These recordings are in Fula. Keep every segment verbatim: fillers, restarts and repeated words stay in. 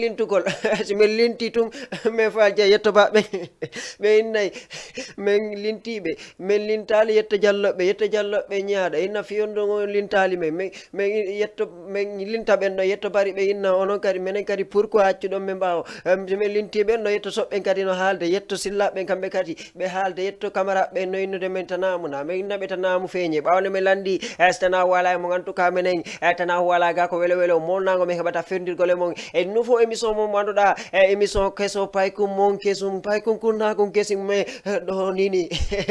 lintugol. Si min lintii tun, min faalja yetto baaɓe. Ɓe innay, min lintii ɓe. Min lintaali yetto Jalloɓe, yetto Jalloɓe ñaaɗa. Inna fiyonndo ngo lintaali min. Min, min yetto, min linta ɓen ɗo yetto bari ɓe inna onon kadi, menen kadi pourquoi accuɗon min ɓaawo? Em, si min lintii ɓen ɗo yetto Soɓɓen kadi no haalde, yetto Sillaaɓe ɓen kamɓe kadi ɓe haalde, yetto Kamara ɓen no innude min tanaamu na. Min inna ɓe tanaamu feeñe. Ɓaawo nde min lanndii, eh, si tanaamu alaa e mon, en tout cas menen, eh, tanaamu alaa ga ko welo welo, molnaango min heɓata ferndirgol e mon. E nouveau émission mon mo annduɗaa, eh, émission keso paykum mon kesum, paykum kun na kun kesim, mais, eh, ɗo nini,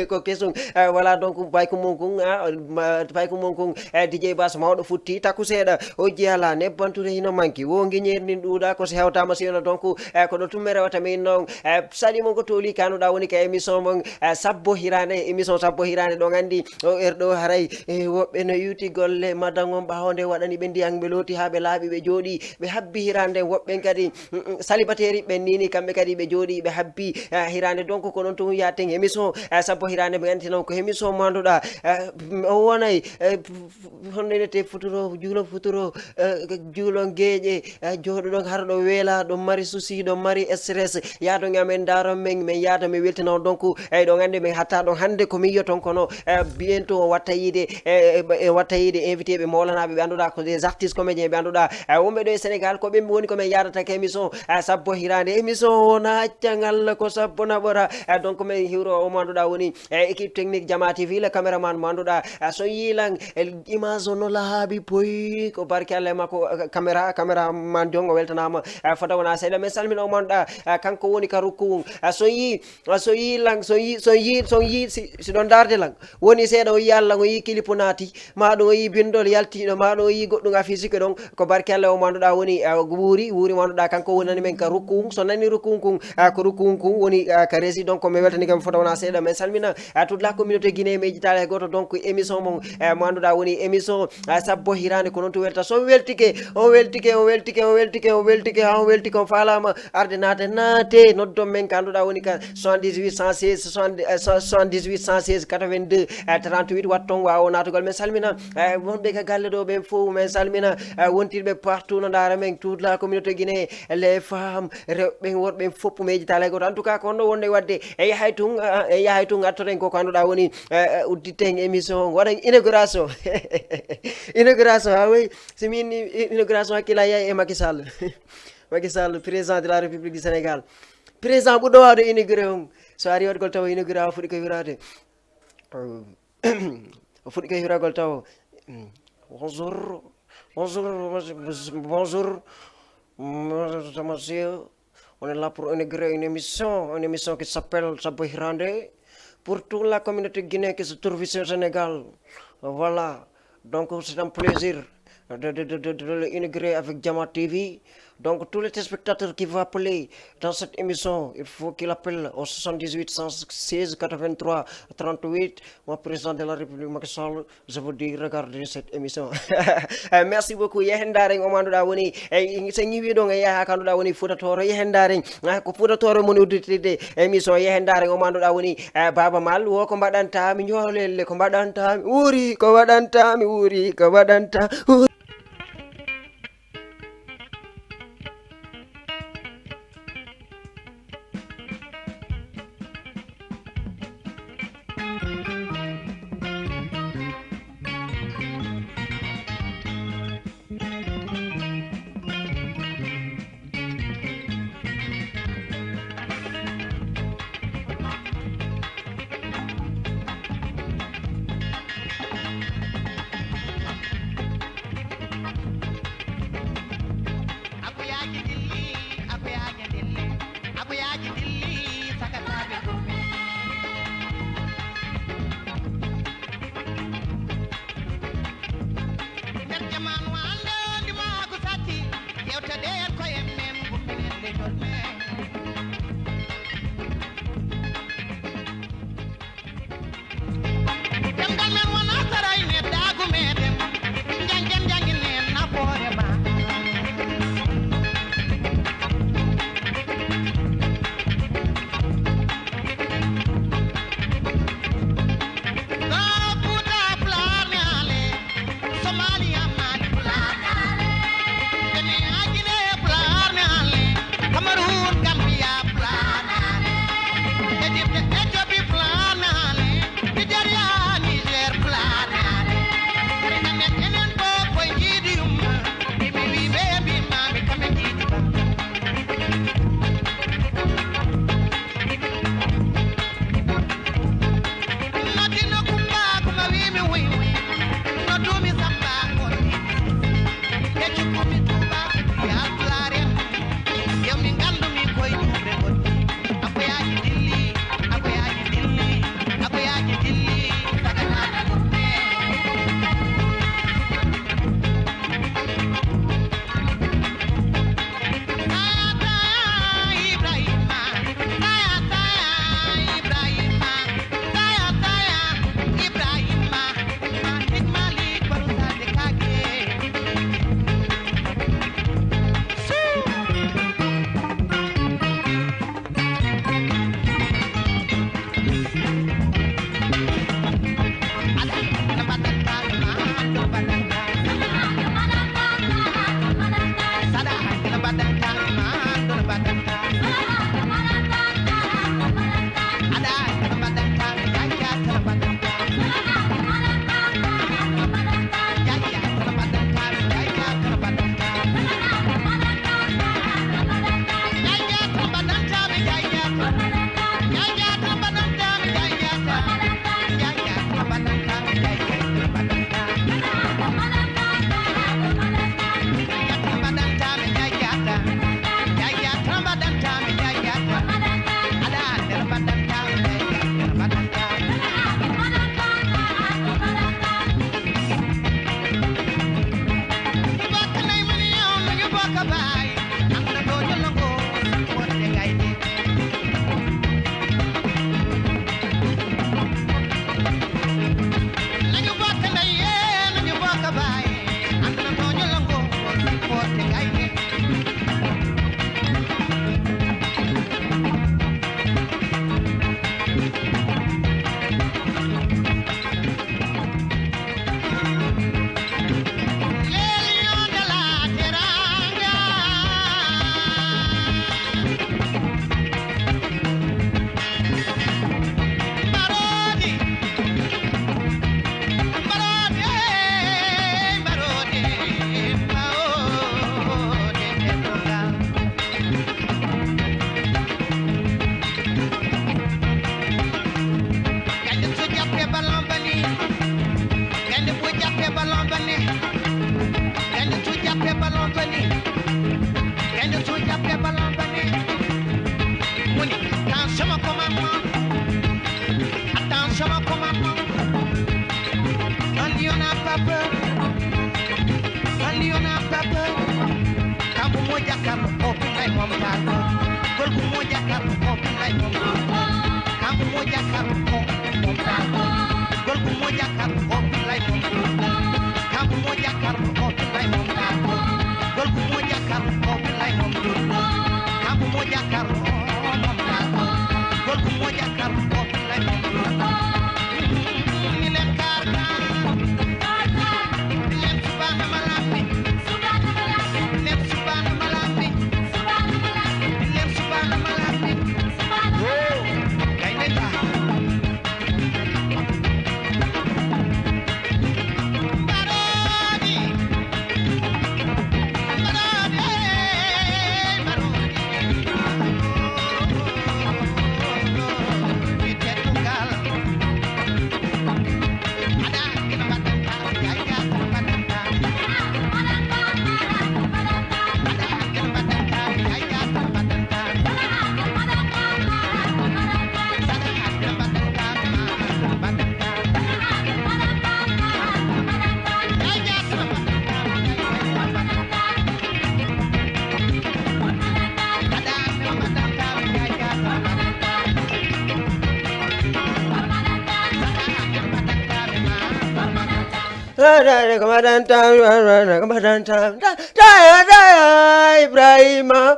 ko kesum. Eh, voilà, donc paykum mon kun, ah, ma-, paykum mon kun, eh, D J Bass mawɗo futti, takku seeɗa, o jiyala, nebbantude hino manki, wo ngiñeeri ndin ɗuuɗa, ko si hewtama si wona donc, eh, ko ɗo tun mi rewata min noon, eh, saɗi mon ko tooli ka annduɗaa woni ka émission mon, eh, Sabbo Hiraande, émission Sabbo Hiraande ɗon anndi, o er ɗo haray, eh, woɓɓe no iwti golle madan on ɓaawo nde waɗani ɓe ndiyan, ɓe looti haa ɓe laaɓi, ɓe jooɗi, ɓe habbi hiraande, woɓɓen kadi, mm, mm, salibateeri ɓen nini, kamɓe kadi ɓe jooɗi, ɓe habbi, eh, hiraande. Donc ko noon tun yaten émission, eh, Sabbo Hiraande, ɓe anndi noon ko émission mo annduɗaa, eh, o wonay, eh, honno inete futuro, juulo futuro, eh, juulo ngeeƴe, eh, jooɗoɗon hara ɗo weela, ɗo mari souci, ɗo mari stress. Yaadon e amen, ndaaron men, men yaada, men weltina on. Donc, eh, ɗon anndi men hatta ɗon hannde ko min yiyoton kono, eh, bientôt o watta yiide, eh, eh, watta yiide invité ɓe mawlanaaɓe ɓe annduɗaa ko des artistes comédiens ɓe annduɗaa, eh, wonɓe ɗo e Sénégal, ko ɓen woni ko men yaadata ka émission, eh, Sabbo Hiraande. Émission o na acca ngalla ko Sabbo naɓora. Eh, donc men hiwro o mo annduɗaa woni, eh, équipe technique Jama T V, le caméraman mo annduɗaa, eh, so yii lan, eh, image o no laaɓi poy, ko barke Allah e makko, eh, caméra, caméraman jon o weltanaama, eh, fota wona seeɗa. Men salmina o mo annduɗaa, eh, kanko woni ka rukku, eh, so yii, eh, so yii lan, so yii, so yii, so yii, si, si ɗon ndaarde lan, woni seeɗa o yii Allah, o yii kilipu naati, ma ɗum o yii binndol yaltiiɗo, ma ɗum o yii goɗɗum affiche ko ɗon, ko barke Allah o mo annduɗaa woni, eh, wuuri, wuuri mo annduɗaa kanko wonani men ka rukku, so nani rukku kun, eh, ko rukku kun woni, eh, ka régie. Donc mi weltani kam fota wona seeɗa, men salmina, eh, toute la communauté Guinée, mi yejjitaali hay gooto. Donc émission mon, eh, mo annduɗaa woni émission, eh, Sabbo Hiraande, ko noon to welta. So on weltike, on weltike, on weltike, on weltike, on weltike, haa on weltike, on faalaama, arde naate, naate, noddon men ka annduɗaa woni ka soixante-dix-huit cent seize, soixante, eh, so-, soixante-dix-huit cent seize, quatre-vingt-deux, eh, trente-huit, watton waawo naatugol. Men salmina, eh, wonɓe ka galle ɗo ɓen fof, men salmina, eh, wontirɓe partout no ndaara men, toute la communauté Guinée, les femmes, rewɓe ɓen, worɓe ɓen fof, men yejjitaali hay gooto. En tout cas, ko honno wonde waɗde, en yahay tun, eh, en yahay tun, attoɗen ko ko annduɗaa woni, eh, eh, udditen émission, waɗen inauguration. Inauguration, ah oui, si mi inni inauguration, hakkille yehi e Macky Sall. Macky Sall, président de la République du Sénégal. Président ɓurɗo waawde inauguré on. So ari waɗgol tawa inauguré, a fuɗɗi ko wiraade. O fuɗɗi ko hiragol tawa. Bonjour. Bonjour, monsieur, monsieur, bonjour. Monsieur, monsieur, on est là pour inaugurer une émission, une émission qui s'appelle Sabbo Hirande, pour toute la communauté guinéenne qui se trouve ici au Sénégal. Voilà. Donc, c'est un plaisir de, de, de, de, de l'inaugurer avec Jama T V. Donc, tous les téléspectateurs qui vont appeler dans cette émission, il faut qu'ils appellent au soixante-dix-huit cent seize quatre-vingt-trois trente-huit. Mon président de la République, Macky Sall, je vous dis, regardez cette émission. Eh, merci beaucoup. Yehen ndaaren o mo annduɗaa woni, eh, so ñiwi ɗon, e yaha ka annduɗaa woni Fuuta Tooro, yehen ndaaren. Ah, ko Fuuta Tooro mon udditirde émission, yehen ndaaren o mo annduɗaa woni, eh, Baaba Maal, wo ko mbaɗanta mi, ñoolelle ko mbaɗanta mi, wuuri ko waɗanta mi, wuuri ko waɗanta, wuuri. Akuyaaji dilli, akuyaaji dilli, akuyaaji dilli, sakataaɓe gumi. Nder jamaanu hannde, ndimaagu satti, yewtede en koye men, gumminen leñol men. Ɗemngal men wonaa saray neɗɗaagu meɗen, njanngen, njannginee nafoore ma. Ibrahima.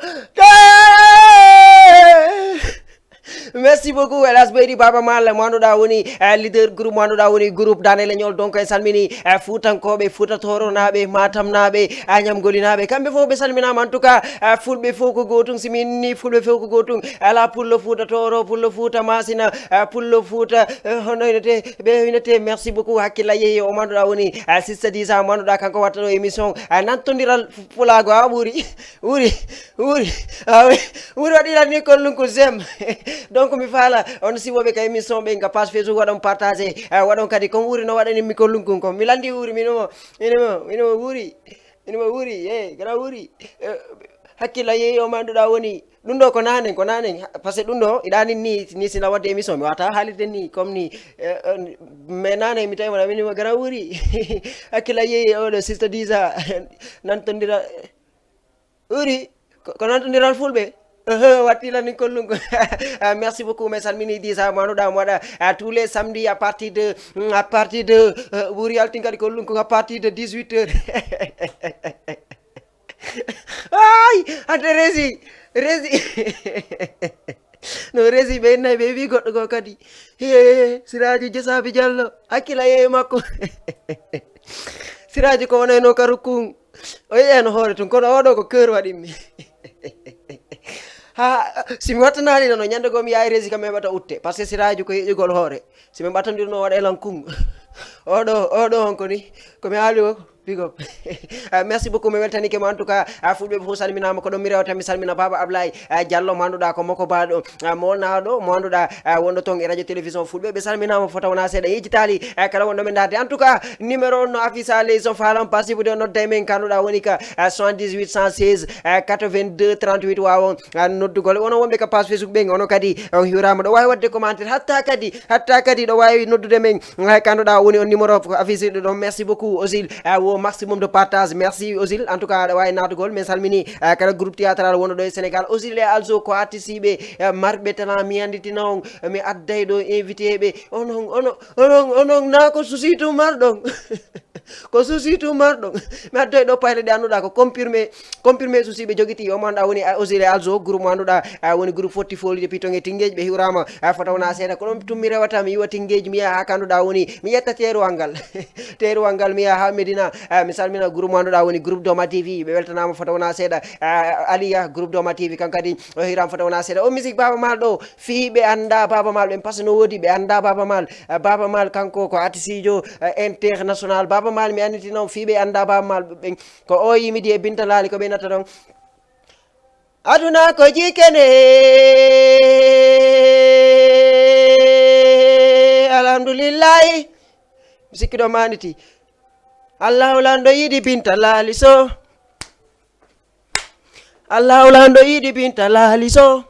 Merci beaucoup, Elas Beydi Baba Mal, mo annduɗa woni eh, leader groupe, mo annduɗa woni groupe Dane Leñol. Donc en salmini eh, Fuutankoɓe, Fuuta Toronaɓe, Matamnaɓe, Agnam Golinaɓe, kamɓe fof ɓe salminama. En tout cas eh, fulɓe fof ko gotum, si min ni fulɓe fof ko gotum, ala pullo Fuuta Toro, pullo Fuuta Masina, eh, pullo Fuuta eh, hono inete ɓe inete. Merci beaucoup, hakkilla yeehi o mo annduɗa woni eh, Sista Disa, mo annduɗa kanko watta ɗo émission eh, nantondiral pulago ha ɓuuri. Wuuri, wuuri, ah, wuuri waɗi lan ni kollunku j'aime. Donc mi faala on siwoɓe ka émission ɓe ka page Facebook, waɗon partager, ah, waɗon kadi comme wuuri no waɗani mi kollunku ko mi landi wuuri, minimo minimo minimo wuuri, minimo wuuri e gara wuuri. Eh, hakkilla yeehi o mo annduɗa woni ɗum ɗo ko nanen, ko nanen, par ce que ɗum ɗo iɗanin ni ni sina wadde émission mi wata haalirde ni comme ni. Eh, eh, mais nanen mi tawi wona minimo gara wuuri. Hakkilla yeehi oɗo Sista Disa nantondira. Uri ko ko nantondiral fulɓe. Ehe, watti lan ni kollungo. Ah, merci beaucoup, mais salmini Disa mo annduɗa mo waɗa ah, tous les samedis à partir de mm, à partir de euh, ɓuri yaltin kadi kollungo à partir de dix-huit heures. Ay, ante resi resi. No resi ɓe innayi ɓe wi goɗɗo goo kadi. He, Siraju Jesabi Diallo, hakkila yeeyo makko. Siraju ko wonayno ka rukkun. O yi'eno hoore tun, kono oɗo ko keur waɗimmi. Ha, si mi wattanani nono ñande goo mi yahi resi kam mi heɓata utte, par ce que Siraju ko yeƴugol hoore. Si min ɓattondirno waɗa e lan kun. Oɗo oɗo on ko ni ko mi haali o. Big up. Ah, merci beaucoup, mi weltanike mo. En tout cas ah, fulɓe fof salminama, ko ɗon mi rewata mi salmina baba Ablaye ah, Diallo mo annduɗa ko moko baɗo ah, mo naɗo mo annduɗa ah, wonɗo toon e radio télévision fulɓe ɓe salminama fota wona seeɗa yejjitali ah, kala wonɗo men darde. En tout cas numéro on no affiche à les so faalam pasibude nodda e men kanduɗa woni ka ah, soixante-dix-huit cent seize ah, quatre-vingt-deux trente-huit wawon ah, noddugol. Onon wonɓe ka page Facebook ɓen onon kadi on hiwrama ɗo wawi wadde commentaire hatta kadi hatta kadi ɗo wawi noddude men. Hay kanduɗa woni on numéro ko affiche ɗo ɗon. Merci beaucoup Osil ah, wo maximum de partage. Merci Osil, en tout cas aɗa wawi natugol. Min salmini ah, kala groupe théâtral wonɗo ɗo e Sénégal, Osil e Alzo ko artiste ɓe ah, marɓe talent. Mi anditina on, mi adday ɗo invité ɓe. Onon onon onon onon na ko susitu marɗon. Ko susitu marɗon. Mi adday ɗo payle ɗe annduɗa ko comprimé comprimé susi ɓe jogiti. Omo annduɗa woni ah, Osil e Alzo groupe mo annduɗa ah, woni groupe fotti foli depuis ton e Tingueji ɓe hiwrama ah, fota wona seeɗa ko ɗon tun mi rewata mi yiwa Tingueji mi yaha ha kanduɗa woni mi ƴetta teeruwal ngal. Teeruwal ngal mi yaha ha Médina ah, mi salmina groupe mo annduɗa woni groupe Doma T V ɓe weltanama fota wona seeɗa ah, Aliya groupe Doma T V kan kadi o hiram fota wona seeɗa o musique Baba Mal ɗo. Fii ɓe annda Baba Mal ɓen, par ce que no woodi ɓe annda Baba Mal. Eh, Baba Mal kanko ko artisiijo eh, international. Baba Mal mi annditino fii ɓe annda Baba Mal ɓen. Ko o yimidi e Binta Laali ko ɓe natta ɗon. Aduna ko jikene. Alhamdulillahi. Mi sikki ɗo maanditi. Allahu lanɗo yiɗi Binta Laali so. Allahu lanɗo yiɗi Binta Laali so.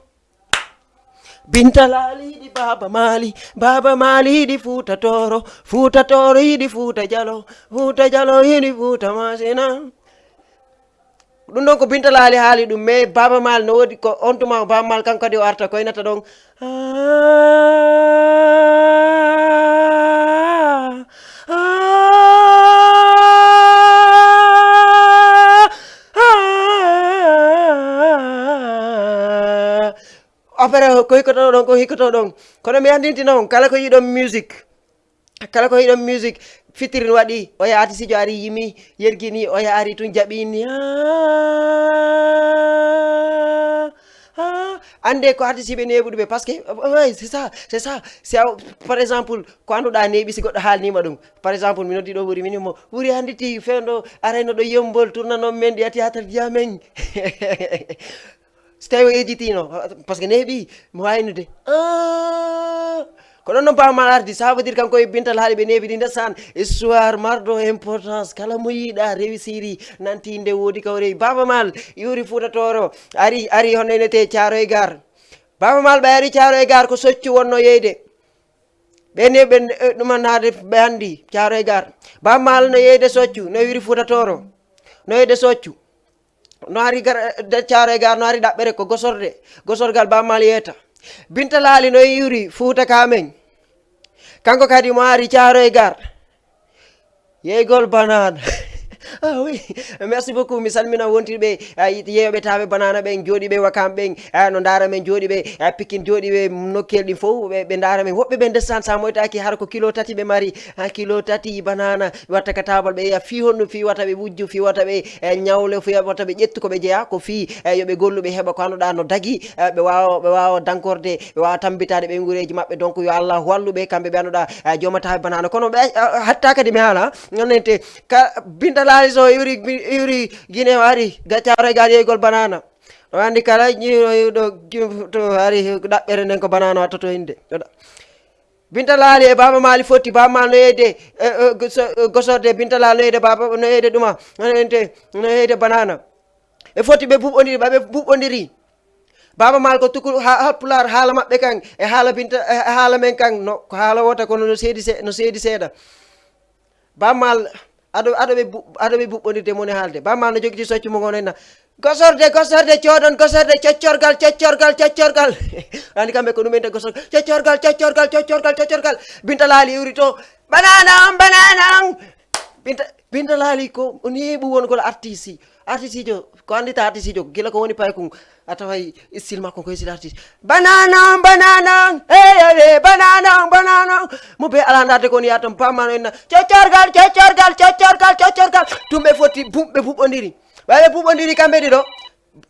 Binta Laali yiɗi Baaba Maali, Baaba Maali yiɗi Fuuta Tooro, Fuuta Tooro yiɗi Fuuta Jalo, Fuuta Jalo yiɗi Fuuta Masina. Ɗum ɗon ko Binta Laali haali ɗum, mais Baaba Maal no woodi ko on tuma, Baaba Maal kanko kadi o arta koynata ɗon. Ah, ah, ah, ah. Après ko hikkoto ɗon, ko hikkoto ɗon. Kono mi andintina on, kala ko yiɗon musique, kala ko yiɗon musique, fitiri no waɗi, oya artisijo ari yimi, yergini, oya ari tun jaɓini. Ah, ah, ande ko artisiɓe neeɓuɗuɓe, parce que, ouais, c'est ça, c'est ça. Si a, par exemple, ko annduɗa neeɓi, si goɗɗo haalnima ɗum. Par exemple, mi noddi ɗo Wuri, min mo, "Wuri, anditi fewndo arayno ɗo Yembol, tournanon men ɗi a théâtre Diamen." Si tawi o yejjitino, parce que neeɓi, mo waynude. Ah! Ko ɗon noon Baaba Maal ardi, ça veut dire kanko e Binta Laali ɓe neeɓi ɗi ndesan. Histoire marɗo importance, kala mo yiɗa réussiri, nanti nde woodi ka o rewi. Baaba Maal iwri Fuuta Tooro, ari, ari honno inete Caaroy Gar. Baaba Maal ɓe ari Caaroy Gar ko soccu wonno yeyde. Ɓe ne ɓe, eh, ɗuma naade ɓe andi Caaroy Gar. Baaba Maal no yeyde soccu, no iwri Fuuta Tooro. No yeyde soccu. No ari gar, eh, de Caaroy Gar, no ari ɗaɓɓere ko gosorde. Gosorgal Baaba Maal yeeta. Binta Laali no iwri Fuuta Kamen. Kanko kadi mo ari Caaroy Gar. Yeygol banana. Ah oui, merci beaucoup. Mi salmina wontirɓe, ah, yeeyoɓe taaɓe banana ɓen, jooɗiiɓe Wakam ɓen, ah, no ndaara men, jooɗiiɓe, ah, Pikin, jooɗiiɓe nokkel ɗin fof, ɓe, ɓe ndaara men. Woɓɓe ɓe ndesan sa moytaaki hara ko kilo tati ɓe mari, ah, kilo tati banana, watta ka taabal, ɓe yiya fii honɗum fii wata ɓe wujju, fii wata ɓe, eh, ñawle, fii wata ɓe ƴettu ko ɓe jeya, ko fii, eh, yo ɓe gollu, ɓe heɓa ko annduɗaa no dagi, eh, ɓe waawa, ɓe waawa dankorde, ɓe waawa tambitaade ɓe ngureeji maɓɓe. Donc, yo Allah wallu ɓe, kamɓe ɓe annduɗaa, eh, jooma taaɓe banana. Kono ɓe, eh, hatta kadi mi haala, nonente, ka Binta Laali so iwri, iwri Guinée o ari, ga Caaroy Gar yeygol banana. O andi kala ñiiro iwɗo to ari ɗaɓɓere nden ko banana wattoto inde. Ɗoɗa. Binta Laali e Baaba Maali fotti, Baaba Maal no yeyde, eh, eh, goso-, eh, gosorde, Binta Laali no yeyde Baaba, no yeyde ɗuma, no yeyde, no yeyde banana. Ɓe fotti ɓe buɓɓondiri, ɓa ɓe buɓɓondiri. Baaba Maal ko tukul-, ha-, Haalpulaar haala maɓɓe kan, e haala Binta, e haala men kan, no, ko haala wota kono no seedi se-, no seedi seeɗa. Baaba Maal, ado, ado ɓe bu-, ado ɓe buɓɓondirde moni haalde. Baaba Maal no jogiti soccu mo ngono henna. Gosorde, gosorde, coodon, gosorde, coccorgal, coccorgal, coccorgal. Ani kamɓe ko ɗum ente gosorde. Coccorgal, coccorgal, coccorgal, coccorgal. Binta Laali iwri to. Banana on, banana on. Binta, Binta Laali ko o neeɓu won gol artiste. Artiste jo, ko andita artiste jo, gila ko woni paykun. A taway style makko ko style artiste. Banana on, banana on, hey, hey, hey, banana on, banana on. Mo be ala ndaade ko ni yaton pamano en. Coccorgal, coccorgal, coccorgal, coccorgal. Tumɓe foti buɓɓe buɓɓondiri. Ɓayɓe buɓɓondiri kamɓe ɗiɗo.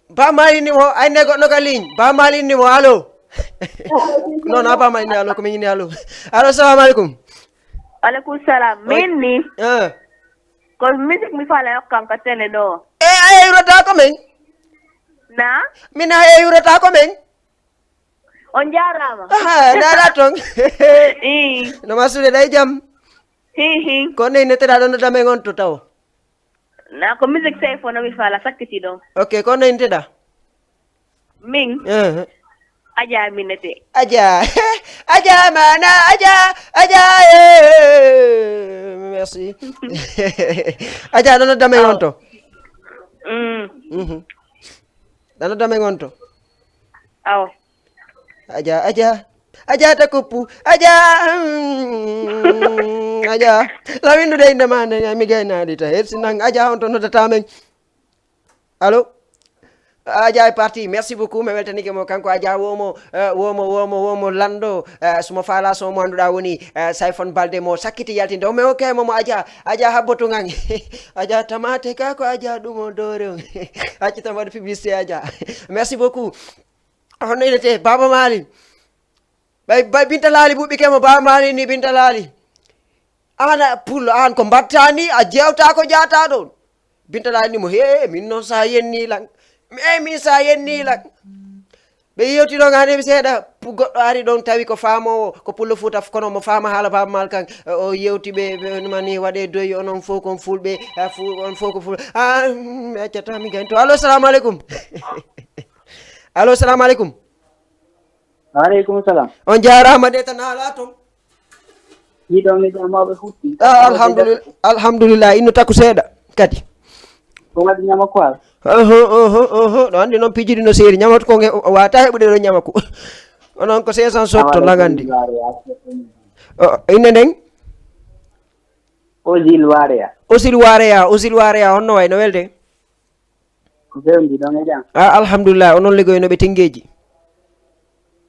Ba Mali ni mo, ay ne goɗɗo ka ligne. Ba Mali ni mo, allo. Non, non, Ba Mali ni, allo, ko min ni, allo. Allo, salamu alaikum. Alaikum salam. Min ni. Eh. Ko musique mi fala yokkan ka télé ɗo. E a yeyrata ko min? Na? Min a yeyrata ko min? On jaaraama. Aha, nara ton. Ii. No masude ɗay jam. Hi, hi. Ko ne neteɗa ɗon no damen on to taw? Na ko musique sey fo no mi fala sakkiti ɗon. Ok, ko ne neteɗa? Min? Eh. Aja Minete. Aja. Aja mana, aja, aja, eh, merci. Aja, no nodda men on to? Mm. Mhm. No nodda men on to? Aw. Aja, aja. Aja ta kuppu. Aja. Mm, aja. La windu de inde ma ne, mi gaynaɗi ta. Hersi nan, aja on to noddata men. Allo? Aja e parti, merci beaucoup. Mi weltanike mo kanko Aja womo, eh, womo, womo, womo lando. Eh, sumo fala so mo anduɗa woni, eh, Sayfon Balde mo sakkiti yaltinde. O mi ok mo mo Aja, Aja habbotu ngan. Aja tamate ka ko Aja ɗum o dore on. Acci tan waɗa publicité Aja. Merci beaucoup. Honno inete Baba Mali? Ɓay, ɓay Binta Laali buɓɓike mo, Baba Mali ni Binta Laali. An a pullo, an ko mbatta ni, a jewta ko jata ɗon. Binta Laali ni mo, "He, min noon sa yenni lan. E min sa yenni lan." Ɓe yewti ɗon, an heɓi seeɗa, pu-, goɗɗo ari ɗon tawi ko famowo, ko pullo Fuuta, kono mo fama haala Baba Maal kan, o yewti ɓe, ɓe numa ni waɗe doyi, onon fof kon fulɓe, a fu-, on fof ko fulɓe. Ah, mm, mi accata mi gaynto. Allo, salamu aleykum. Allo, salamu aleykum. Wa aleykum salam. On jaaraama de tan ala ton. Yiɗo mi jamaɓe futti. Ah, alhamdulillah, alhamdulillah, inno takku seeɗa kadi. Ko waɗi ñama ko al? Oho, oho, oho. No anndi noon piiji ɗi no seeri. Ñamata ko nge, o waata heɓude ɗo ñama ko. Onon ko cinq cents sotto lagandi. O, innde nden? Osil Wareya. Osil Wareya, Osil Wareya, honno wayi, no welde? Ko fewndi ɗon e jam. Ah, alhamdulillah, onon liggooy no ɓe tingeeji?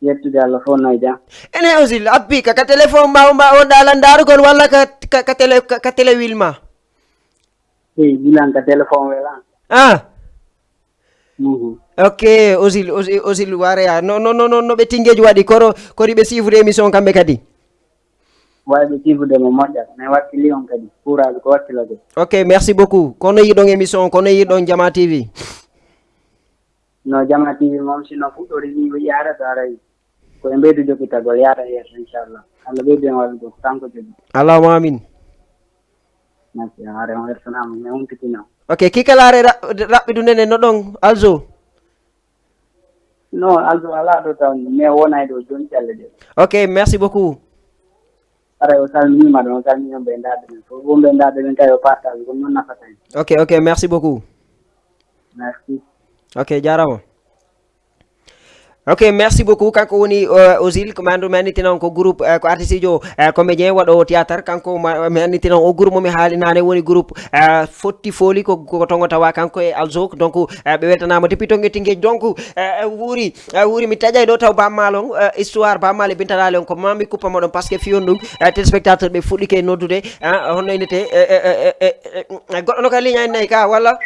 Yettude Allah fof no e jam. Ene Osil, appi ka, ka téléphone ma, ma on ɗalan ndaarugol walla ka, ka, ka télé, ka, ka télé wil ma? Hey, bilan ka téléphone wel an. Ah. Mhm. Ok, Osil, Osil, Osil Wareya. No, no, no, no, no ɓe tingeeji waɗi, koro, kori ɓe siifude émission kamɓe kadi? Wayɓe siifude mo moƴƴa, mais wakkili on kadi, kuuraaɓe ko wakkiloɓe. Ok, merci beaucoup. Kono yiɗon émission, kono yiɗon Jama T V? No Jama T V moom, si no fuɗɗori ni, o yiyata so aray. Ko e mbaydu jokkitagol, yaata yeeso, inchallah. Allah ɓeydu en wallude ko kanko jogi. Allahumma amin. Merci, haare on wertanaama, mi humpitino. Ok, kikalaare ra-, raɓɓidu nene no ɗon, Alzo? Non, Alzo alaa ɗo taw, mais wonay ɗo jooni calle ɗe. Ok, merci beaucoup. Aray o salminiima ɗon, o salmini on ɓe ndaɗɗo ɓen. Fof wonɓe ndaɗɗo ɓen kay o partage, ko noon nafata en. Ok, ok, merci beaucoup. Merci. Ok, jaaraama. Ok, merci beaucoup. Kanko woni, euh, Ozil, ko mi anndu, mi annditinan ko groupe, euh, ko artiste jo, euh, comédien, waɗoowo théâtre. Kanko ma, mi annditinan o groupe mo mi haali naane woni groupe, euh, Fotti Foli, ko, ko tongo tawa kanko e Alzo. Donc, euh, ɓe weltanaama depuis ton e Tingeej. Donc, euh, wuuri, euh, wuuri mi taƴay ɗo taw Bammal on, euh, histoire Bammal e Binta Laali on ko mami kuppa mo ɗon parce que fiyon ɗum, euh, téléspectateur ɓe fuɗɗike noddude, hein, honno innete, euh, euh, goɗɗo no ka ligne ay nayi ka, walla?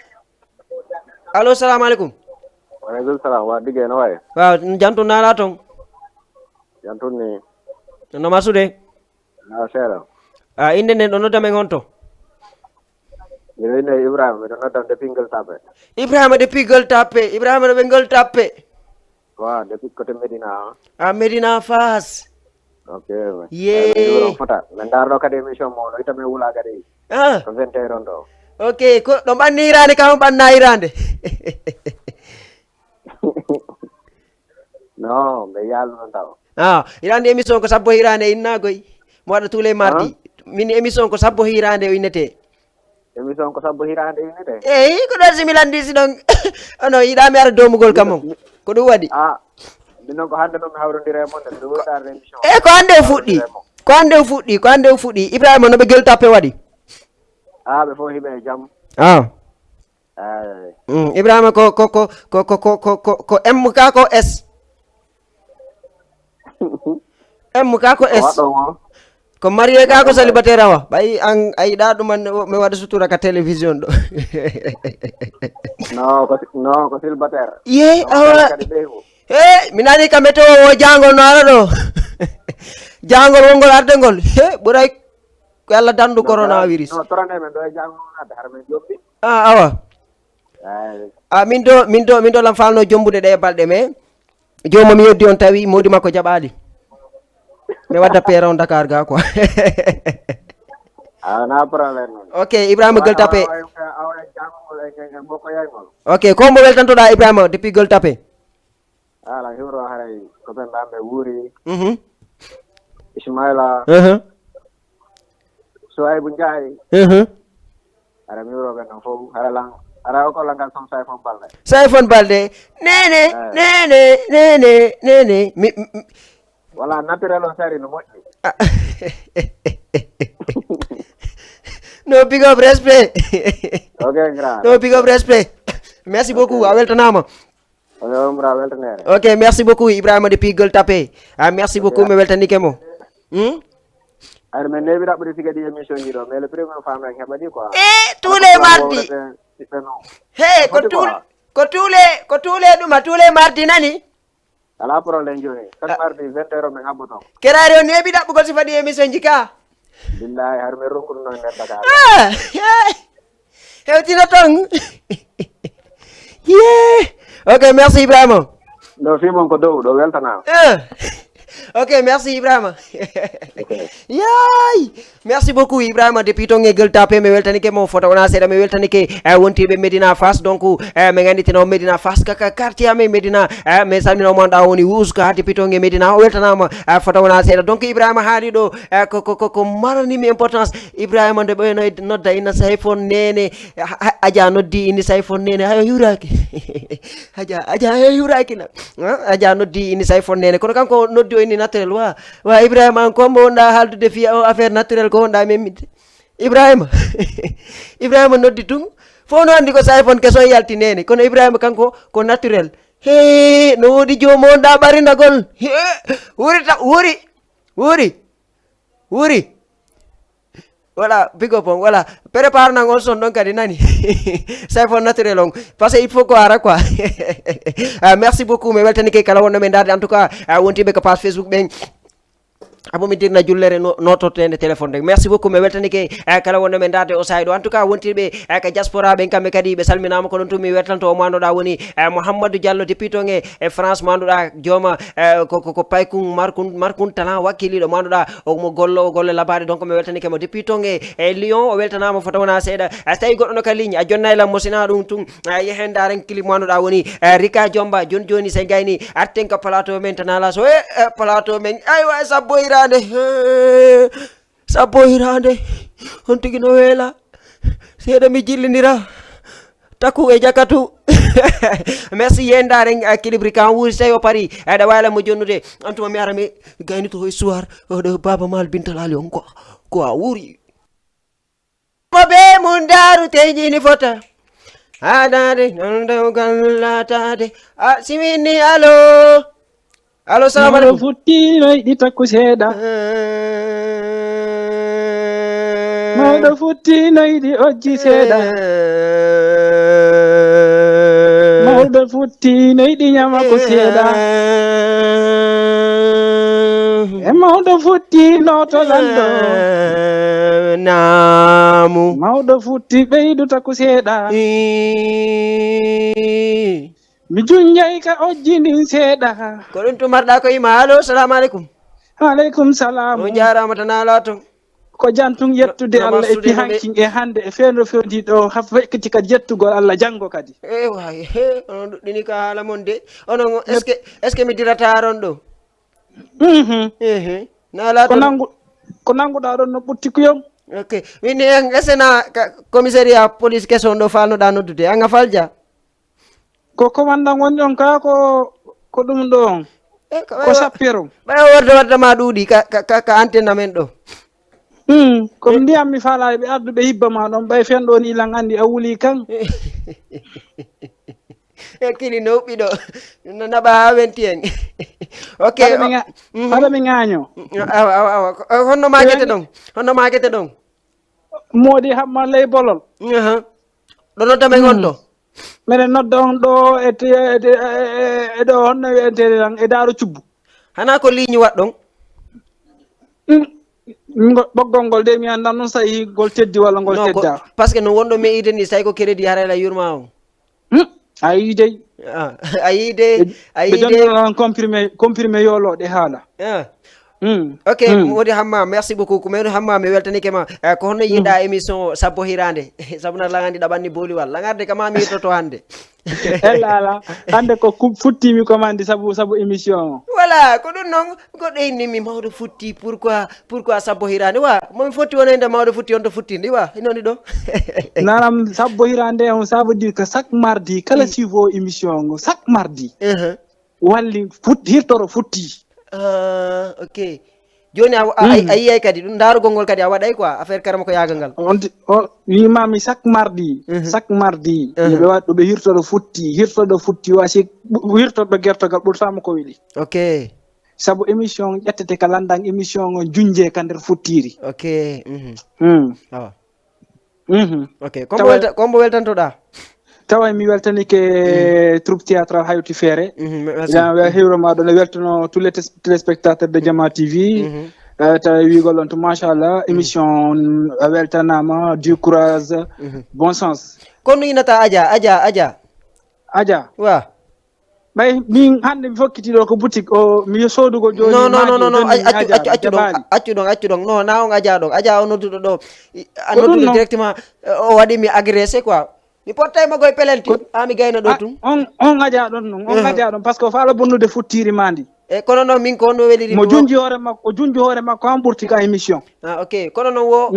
Allo, salamu aleykum. Waaleykum salam. Wa Dige, no wayi? Waaw, jam tun, naalaa ton? Jam tun ni. No masude? Na seeɗa. Ah, innde nden ɗo nodda men honto? Miɗo innde Ibrahima, miɗo nodda depuis Gueule Tapée. Ibrahima depuis Gueule Tapée. Ibrahima no ɓe Gueule Tapée. Waaw, depuis côté Médina, hein. Ah, Médina Fass. Ok. Yee. Eh, mi wuro fota. Min ndaarɗo kadi émission mo, no ita min wula kadi. Ah. Ko vingt heures on ɗo. Ok, ko ɗo ɓanni hiraande, kam ɓanna hiraande. Non, mbe yaalu non taw. Ah, hiraande émission ko sabbo hiraande inna koy. Mo waɗa tous les mardis. Min émission ko sabbo hiraande o innete. Émission ko sabbo hiraande innete. Eyi, ko ɗon si mi lanndi si ɗon. Ono yiɗa mi ara domugol kam on. Ko ɗum waɗi. Ah, min non ko hannde non mi hawrondira e mon de, miɗo weltaare émission. E ko hannde o fuɗɗi. Ko hannde o fuɗɗi, ko hannde o fuɗɗi. Ibrahima no ɓe Gueule Tapée waɗi? Ah, ɓe fof hiɓe e jam. Ah. Eyi. Mm, Ibrahima ko, ko, ko M ka ko S? M ka ko S? Ko waɗɗo mo. Ko marié ka ko célibataire awa? Ɓay an a yiɗa ɗum an mi waɗa sutura ka télévision ɗo. Non, ko si-, non, ko célibataire. Ye, awa. Kadi ɓeygu. He, mi nani ka météo o jangol no ara ɗo. Jangol wongol arde ngol. He, ɓuray ko Yalla dandu coronavirus. No, torande men ɗo e jangol non arde, hara men jombi. Ah, awa. Eyi. Ah, min do, min do, min do lan falno jombude ɗe balɗe me. Jooma mi yeddi on tawi modi makko jaɓaali. Mi wadda peera on Dakar ga quoi. Ah, na problème non. Ok, Ibrahima Gueule Tapée. Ok, ko mo weltantoɗa Ibrahima depuis Gueule Tapée? Ala, hiwro haray ko ɓen ɗan ɓe wuuri. Mhm. Ismaila. Mhm. Suwaybu Njaay. Mhm. Hara mi wuro ɓen ɗon fof, hara lan, hara o ko langal son Sayfon Balde. Sayfon Balde. Nene, eh, nene, nene, nene. Mi, mi, mi. Wala naturel on sari no moƴƴi. Ah. No, big up, respect. Ok, grand. No, big up, respect. Merci beaucoup, a weltanama. Oyo, mbaɗa weltanere. Ok, merci beaucoup, Ibrahima depuis Gueule Tapée. Ah, merci beaucoup, mi weltanike mo. Hmm? Ar men neeɓi raɓɓude siga ɗi émission ji ɗo, mais le premier femme en heɓani quoi. Eh, tous les mardis. Siɓɓe non. Hey, ko tous, ko tous les, ko tous les ɗuma, tous les mardis nani? Ala problème joni. Chaque mardi vingt heures men habboto. Kerari o neeɓi ɗaɓɓugol sifa ɗi émission ji ka. Billahi, har men ronkude non nder Dakar. Ah, hey. Hewtino ton. Yee. Ok, merci Ibrahima. Ɗo fimon ko dow, ɗo weltanama. Eh. Ok, merci Ibrahima. Yaay. Merci beaucoup Ibrahima depuis ton e Gueule Tapée, mi weltanike mo fota wona seeɗa, mi weltanike eh, wontiɓe Médina Fass. Donc eh, mi ganditino Médina Fass kaka quartier amen Médina. Eh, mi salmino mo anɗa woni Wouska depuis ton e Médina, o weltanama eh, fota wona seeɗa. Donc Ibrahima haali ɗo eh, ko ko ko ko maranimi importance. Ibrahima nde ɓe no nodda ina Sayfon Nene. Aja noddi ini Sayfon Nene, hayo hiwraki. Aja aja hayo hiwraki na. Aja noddi ini Sayfon Nene, kono kanko noddi o ini naturel. Wa wa Ibrahima, an ko mbo wonɗa haaldude fi o affaire naturel ko wonɗa memmitde? Ibrahima. Ibrahima noddi tun. Fof no andi ko Sayfon keso yalti Nene, kono Ibrahima kanko ko naturel. He no wodi jomo wonɗa ɓarinagol. He wuri ta wuri wuri wuri. Voilà, big up on. Voilà, prépare nan on son ɗon kadi nani. Sayfon naturel on, parce que il faut ko ara quoi. Ah, merci beaucoup, mi weltanike kala wonno men darde. En tout cas ah, wontiɓe ko page Facebook ɓen, abo mi dirna jullere no- notortende téléphone de. Merci beaucoup, mi weltanike eh, kala wonno men darde o sayi ɗo. En tout cas wontiɓe eh, ka diaspora ɓen kamɓe kadi ɓe salminama, ko ɗon tun mi weltanto o mandoɗa woni eh, Mouhammadou Diallo depuis ton e e France, manduɗa jooma eh, ko ko ko paykun markun markun talan wakkiliɗo, manduɗa omo gollo o golle labade. Donc mi weltanike mo depuis ton e e Lyon, o weltanama fota wona seeɗa. A so tawi goɗɗo no ka ligne a jonnay lam mo sina ɗum tun. A yehen daren clip manduɗa woni eh, Rika Jomba. Joni joni se gayni arten ka plateau men tanala so e eh, plateau men aywa sabbo hirande. Sabbo hirande. On tigi no weela. Seeɗa mi jillindira. Taku e jakatu. Merci yendaren équilibre kan wuri sey o pari. Aɗa wala mo jonnude. Antuma mi ara mi gaynito e soir. Oɗo baba mal bintalali on ko ko a wuri. Mo be mun daru tejini fota. Adade non dewgal latade. A siminni alo. Alo, salamu aleykum. Futti no yiɗi takku seeɗa. Mawɗo futti no yiɗi ojji seeɗa. Mawɗo futti no yiɗi ñama ko seeɗa. E mawɗo futti no to lanɗo. Naamu. Mawɗo futti ɓeydu takku seeɗa. Mi junjay ka ojji ndin seeɗa. Ko ɗum tumarɗa ko ima. Alo, salamu aleykum. Aleykum salam. On jarama tan ala to. Ko jantum yettude Allah e pihankin e hande e fendo fewndi ɗo haf wekkiti ka jettugol Allah janngo kadi. Ewa he, onon ɗuɗɗini ka haala mon de. Onon est ce que est ce que mi dirata aron ɗo? Mhm. Ehe. Na ala ko to. Nangu ko nanguɗa ɗon no ɓutti kuyom. Ok. Min ni en esena ka commissariat police keso ɗo falnoɗa noddude. Anga falja. Ko commandant woni ɗon ka ko ko ɗum ɗo on. Ko sappirum. Ɓay o warde wadda ma ɗuuɗi ka ka ka antenne amen ɗo. Hmm, ko ndiyam mi faalaay ɓe arduɓe hibba ma ɗon ɓay fen ɗo ni lan andi a wuli kan. E kili no huɓɓi ɗo. No naɓa ha wenti en. Ok. Haɗa mi ŋaaño. Awa awa awa. Honno maakete ɗon? Honno maakete ɗon? Moodi hamma ley bolol. Ɗo nodda men on to. Meɗen nodda on ɗo e ɗo honno wiyenteede tan e daaro cubbu. Hana ko ligne waɗɗon? Ɓoggol ngol de mi annda noon so tawi ngol teddi walla ngol tedda. Parce que no wonɗo mi ide ni so tawi ko crédit harayla yurma on. A yii dey. A yii dey. A yii dey. Ɓe donno comprimé comprimé yoloɗe haala. Ok. Modi hamma merci beaucoup ko meno hamma mi weltanike ma. Ko honno yiɗa émission o sabbo hirande? Sabu na langandi ɗaɓanni boliwal langarde kama mi yettoto hande. Ella ala. Hande ko futtimi commande sabu sabu émission o. Voilà ko ɗum noon. Goɗɗo inni mi mawɗo futti pourquoi pourquoi sabbo hirande wa momi fotti wonande mawɗo futti on to futtindi wa inoni ɗo. Nanam sabbo hirande on ça veut dire que chaque mardi kala suivo émission ngo chaque mardi. Walli hirtoro futti. Ok. Joni a yiyay kadi ɗum darugol ngol kadi a waɗay quoi affaire karama ko yagal ngal. Wimami chaque mardi chaque mardi yoɓe waɗ ɗo ɓe hirtoɗo futti hirtoɗo futti wa si hirtoɗo gertogal ɓurtama ko weeli. Ok. Sabu émission ƴettete ka landan émission o junje ka nder futtiri. Ok. Awa. Ok. Kombo weltantoɗa? Tawa mi weltanike troupe théâtral haywti feere. Hiwro ma ɗon e weltano tous les téléspectateurs de Jama TV. Tawa wiigol on to machallah émission a weltanama du courage. Bon sens. Kono inata aja aja aja. Aja wa. Ɓay min hannde mi fokkiti ɗo ko boutique o, mi soodugo jooni. Non, non, non, non, non, accu ɗon, accu ɗon, accu ɗon. Non, na on aja ɗon. Aja o nodduɗo ɗo. A nodduɗo directement, eh, o waɗi mi agressé quoi. Mi pottay mo goy pelenti. Ha mi gayna ɗo tun. On, on aja ɗon non. On aja ɗon parce que o faala bonnude futtiri mandi. E kono non min ko no weliri mo. Junji hoore makko, o junji hoore makko an ɓurti ka émission. Ah, ok. Kono non wo,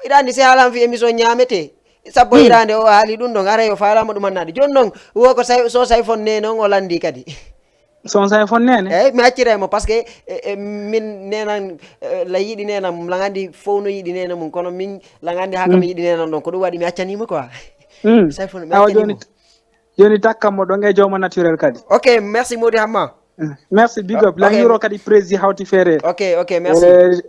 iɗa andi si haalan fi émission ñaamete. Sappo hiraande o haali ɗum ɗon, aray o faalama ɗum annade. Jooni non, wo ko say-, so say fon nene on o landi kadi. So on say fon nene? Eyyi, mi acciray mo, parce que, e, e, min nenan, e, la yiɗi nenan, la ngandi fof no yiɗi nene mum, kono min la ngandi haka mi yiɗi nenan ɗon, ko ɗum waɗi mi accanimo quoi. Say fon mi accanimo. Jooni takkan mo ɗon e jooma naturel kadi. Ok, merci Mody Hamma. Merci, big up. La yuro kadi président hawti feere. Ok, ok, merci.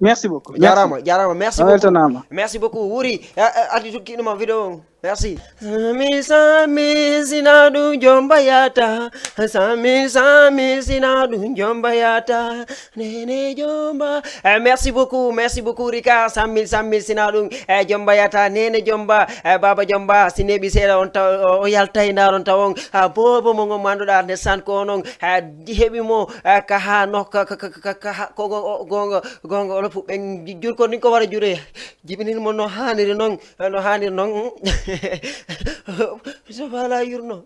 Merci beaucoup. Jarama, jarama. Merci beaucoup. Merci beaucoup. Wuri, arti tukki ɗum vidéo on. Merci. Sami, sami, sina ɗum jomba yata. Sami, sami, sina ɗum jomba yata. Nene jomba. Eh, merci beaucoup, merci beaucoup Rika. Sammil, sammil, sina ɗum. Eh, jomba yata, nene jomba. Eh, baba jomba, si neɓi seeɗa on taw, o, o yaltay ndaron taw on. Ha bobo mo ngon manduɗa nde san ko onon. Ha heɓi mo, eh, ka ha no, ka, ka, ka, ka, ka ha, ko go-, o, gonga, gonga, ono fu ɓen ju-, jurko ni ko wara jure. Jibinin mo no haniri non, eh, no haniri non. So fala yurno,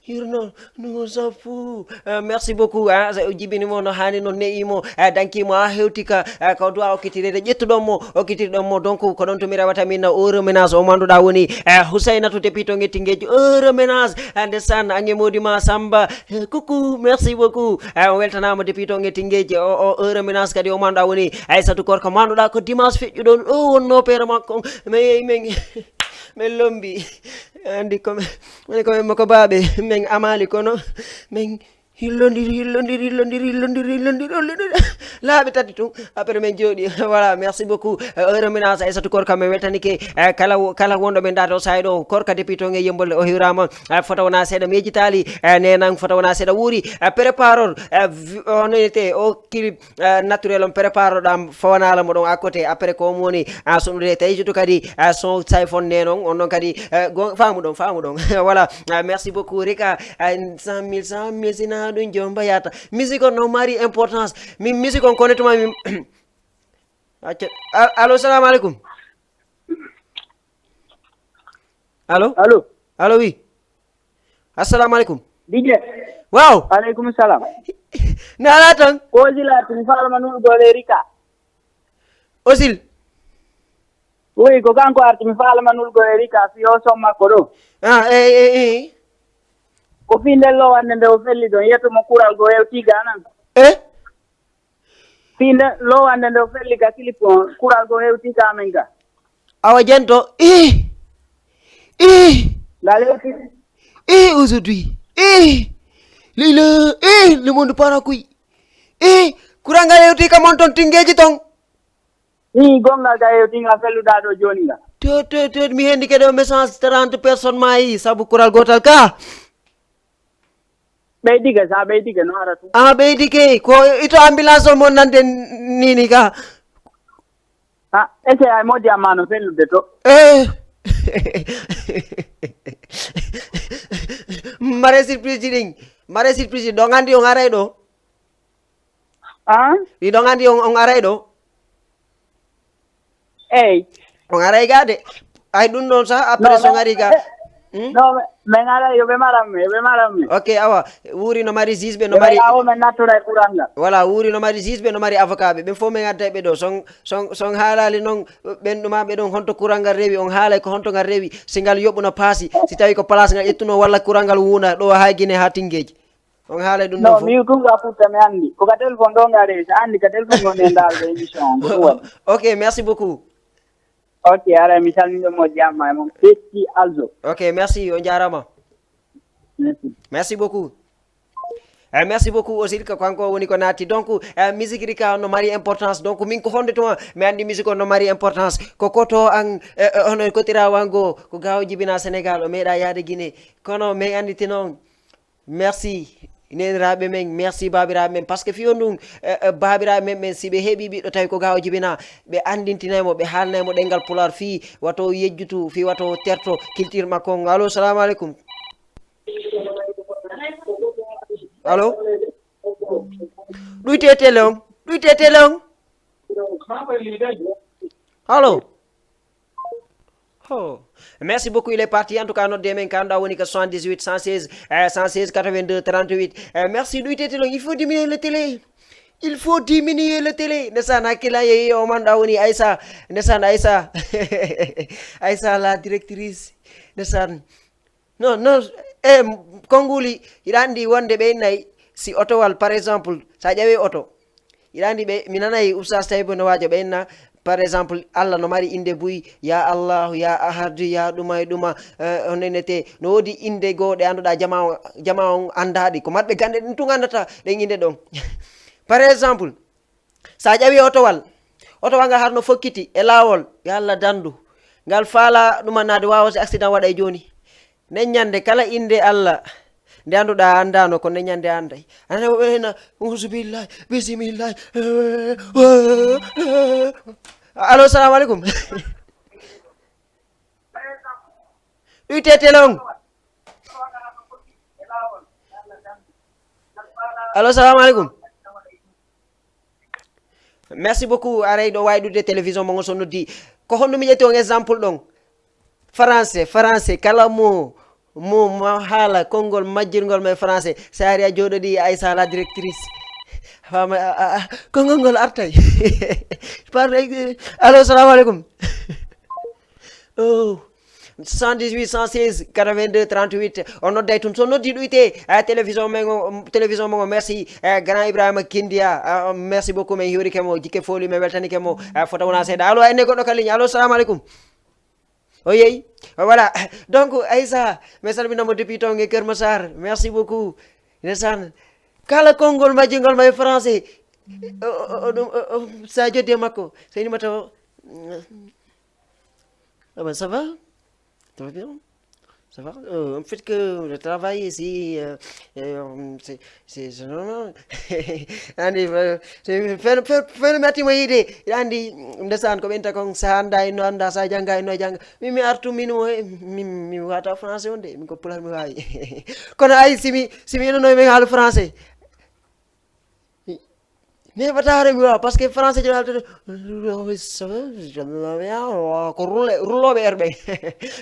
yurno. Numo sappo. Eh, merci beaucoup, hein. Sa o jibini mo no hani, no ne'i mo, eh, danki mo ha hewti ka, eh, ko duwa okkitirede, ƴettuɗon mo, okkitirɗon mo. Donc, ko ɗon to mi rewata min na o reménage o manduɗa woni, eh, Husaynatu Depito Ngetti Ngeji, o reménage, eh, ndesan, ange modi ma Samba. Eh, coucou, merci beaucoup. Eh, o weltanama Depito Ngetti Ngeji, o, o, o reménage kadi o manduɗa woni Aissatou Korka manduɗa ko dimanche feƴƴuɗo o wonno pere makko. Mais, men, men lombi. Andi ko men, woni ko men ko baaɓe, men amali kono, men hillondiri, hillondiri, hillondiri, hillondiri, hillondiri, hillondiri. Laaɓi tati tun, après men jooɗi. Voilà, merci beaucoup. Euh, heure ménage Aissatou Korka, men weltanike, euh, kala wo-, kala wonɗo men ɗa to saa'i ɗo, Korka depuis to nge Yembol o hiwrama, euh, foto wona seeɗa mi yejjitali, euh, nenan foto wona seeɗa wuuri, euh, préparor, euh, vi-, on était au clip, euh, naturel on préparoɗam fawanala mo ɗon à côté, après ko on woni, euh, sonude tawi surtout kadi, euh, son say fon nenon, on ɗon kadi, euh, go-, famu ɗon, famu ɗon. Voilà, euh, merci beaucoup Rika, euh, cent mille, cent mille, sina ɗum jomba yata. Musique on no mari importance. Mi musique on kono tuma mi acca. A-, allo, salamu alaikum. Allo? Allo? Allo, oui. Assalamu alaikum. D J. Waaw. Alaikum salam. Nala tan. Ko Osil arti mi faalama nulgol e Rika. Osil. Oui, ko kanko arti mi faalama nulgol e Rika, fi o som makko ɗo. Ah, eh, eh, eh. Ko fi nden lowande nde o felli ɗon, yeto mo kural go hewti ga nan. Eh? Fii nde lowande nde o felli ka clip on, kural go hewti ka amen ka. Awa jento, ih! Ih! Ngal hewti. Ih, aujourd'hui. Ih! Lila, ih, le monde para kuy. Ih, kural ngal hewti ka mon ton tingeji ton. Ih, gonga ga hewti nga felluɗa ɗo joni nga. To, to, to, mi hendi kede o message trente personnes maayi, sabu kural gotal ka. Ɓeydike, sa ɓeydike, no ara tun. Ah, ɓeydike, ko ito ambulance on mon nande nini ka. Ah, ese ay modi amma no fellude to. Eh. Mare surprise ɗin. Mare surprise ɗin. Ɗon andi on aray ɗo. Ah? Ɗi ɗon andi on, on aray ɗo. Ey. On aray ga de. Ay ɗum ɗon sa, après so ngari ga. Hmm? No, men aray yo ɓe maram me, yo ɓe maram me. Ok, awa. Wuuri no mari juge ɓe, no mari awo men nattora e kural ngal. Voilà, wuuri no mari juge ɓe, no mari avocat ɓe. Ɓen fof men adday ɓe ɗo. Son, son, son haalali noon, ɓen ɗuma ɓe ɗon honto kural ngal rewi, on haalay ko honto ngal rewi. Si ngal yoɓu no paasi, si tawi ko place ngal ƴettuno walla kural ngal wuuna ɗo haa Guinée haa Tingeji. On haalay ɗum ɗon fof? Non, mi tun ga futta mi anndi. Ko ka téléphone ɗo ngari, so anndi ka téléphone woni e ndaalde émission on, ko ɗum waɗi. Ok, merci beaucoup. Ok, aray mi salmini mo jamma e mon. Fecci Alzo. Ok, merci, on jaarama. Merci. Merci beaucoup. Eh, merci beaucoup aussi, ko kanko woni ko naati. Donc, eh, musique Rika no mari importance. Donc, min ko honde tuma, mi anndi musique on no mari importance. Ko koto an, eh, eh, hono kotira wango, ko gawo jibina Sénégal, o meeɗa yaade Guinée. Kono min anndi tino on. Merci, neeniraaɓe men, merci, baabiraaɓe men. Parce que fiyo ndun, eh, eh, baabiraaɓe men ɓen, si ɓe heɓi ɓiɗɗo tawi ko ga o jibina, ɓe anndintinay mo, ɓe haalnay mo ɗenngal Pulaar fii wato o yejjutu, fii wato o terto culture makko on. Allo, salamu aleykum. Allo? Ɗuyte télé on. Ɗuyte télé on. Allo? Oh. Merci beaucoup, il est parti. En tout cas, note de men, quand on a soixante-dix-huit, cent seize, euh, cent seize, quatre-vingt-deux, trente-huit. Euh, merci, Louis Tétilon. Il faut diminuer le télé. Il faut diminuer le télé. Ndeysaan, hakkilaa yehi o man ɗa woni Aïssa. Ndeysaan, Aïssa. Aïssa, la directrice. Ndeysaan. Non, non, e konnguli, hiɗa anndi wonde ɓe innay, si otowal, par exemple, sa ƴawi oto, hiɗa anndi ɓe, mi nanay Oustaz Taïbo no waajo, ɓe inna, par exemple, Allah no mari innde buy, ya Allahu, ya Ahadu, ya ɗuma e ɗuma, eh, on nenete, no woodi innde goo ɗe annduɗa jama on, jama on anndaɗi, ko marɓe gannde ɗin tun anndata ɗen innde ɗon. Par exemple, sa ƴawi otowal, otowal ngal har no fokkiti e laawol, yo Allah danndu, ngal faala ɗumannaade, waawa si accident waɗa e jooni. Nden ñande kala innde Allah nde annduɗa a anndaano, ko nden ñande a annday. Anana woɓɓe hena, "Uzubillahi, bisimillahi." Allo, salamu aleykum. Ɗuyte télé on. Allo, salamu aleykum. Merci beaucoup. Aray ɗo wawi ɗude télévision mo ngon so noddi. Ko honno mi ƴetti on exemple ɗon? Français, français, kala mo, mo ma haala konngol majjirngol ma e français. Sa ari a jooɗoɗi Aïssa la directrice. Fama, a, a, a, konngol ngol artay. Par, allo, salamu aleykum. Oh. Soixante-dix-huit, cent seize, quatre-vingt-deux, trente-huit. On nodday tun. So noddi ɗuyte, eh, télévision men o, télévision men o. Merci, eh, grand Ibrahima Kindia. Ah, merci beaucoup. Men hiwrike mo, jikke foli, men weltanike mo. Eh, fota wona seeɗa. Allo, enne goɗɗo ka ligne. Allo, salamu aleykum. O yehi. Voilà. Donc, Aïssa, mi salminamo depuis ton e Keur Massar. Merci beaucoup. Ndeysaan. Kala konngol majjingol ma e français. O, o, o, ɗum, o, o, sa joddi e makko. So inima taw. Ah ben, ça va? Ça va bien? Ça va? Euh, en fait que le travail ici, euh, euh, c'est, c'est, c'est normal. Anndi, euh, c'est, feno, feno, feno mi arti mo yiide. Anndi, ndesan ko ɓenta kon, sa annda e no annda, sa jannga e no jannga. Min mi artu min o, min, mi wata français on de, min ko pulaar mi waawi. Kono ay, si mi, si mi inono min haala français. Mi heɓata hoore mi waawa, parce que français je haalata ko rulle, rullooɓe heure ɓe.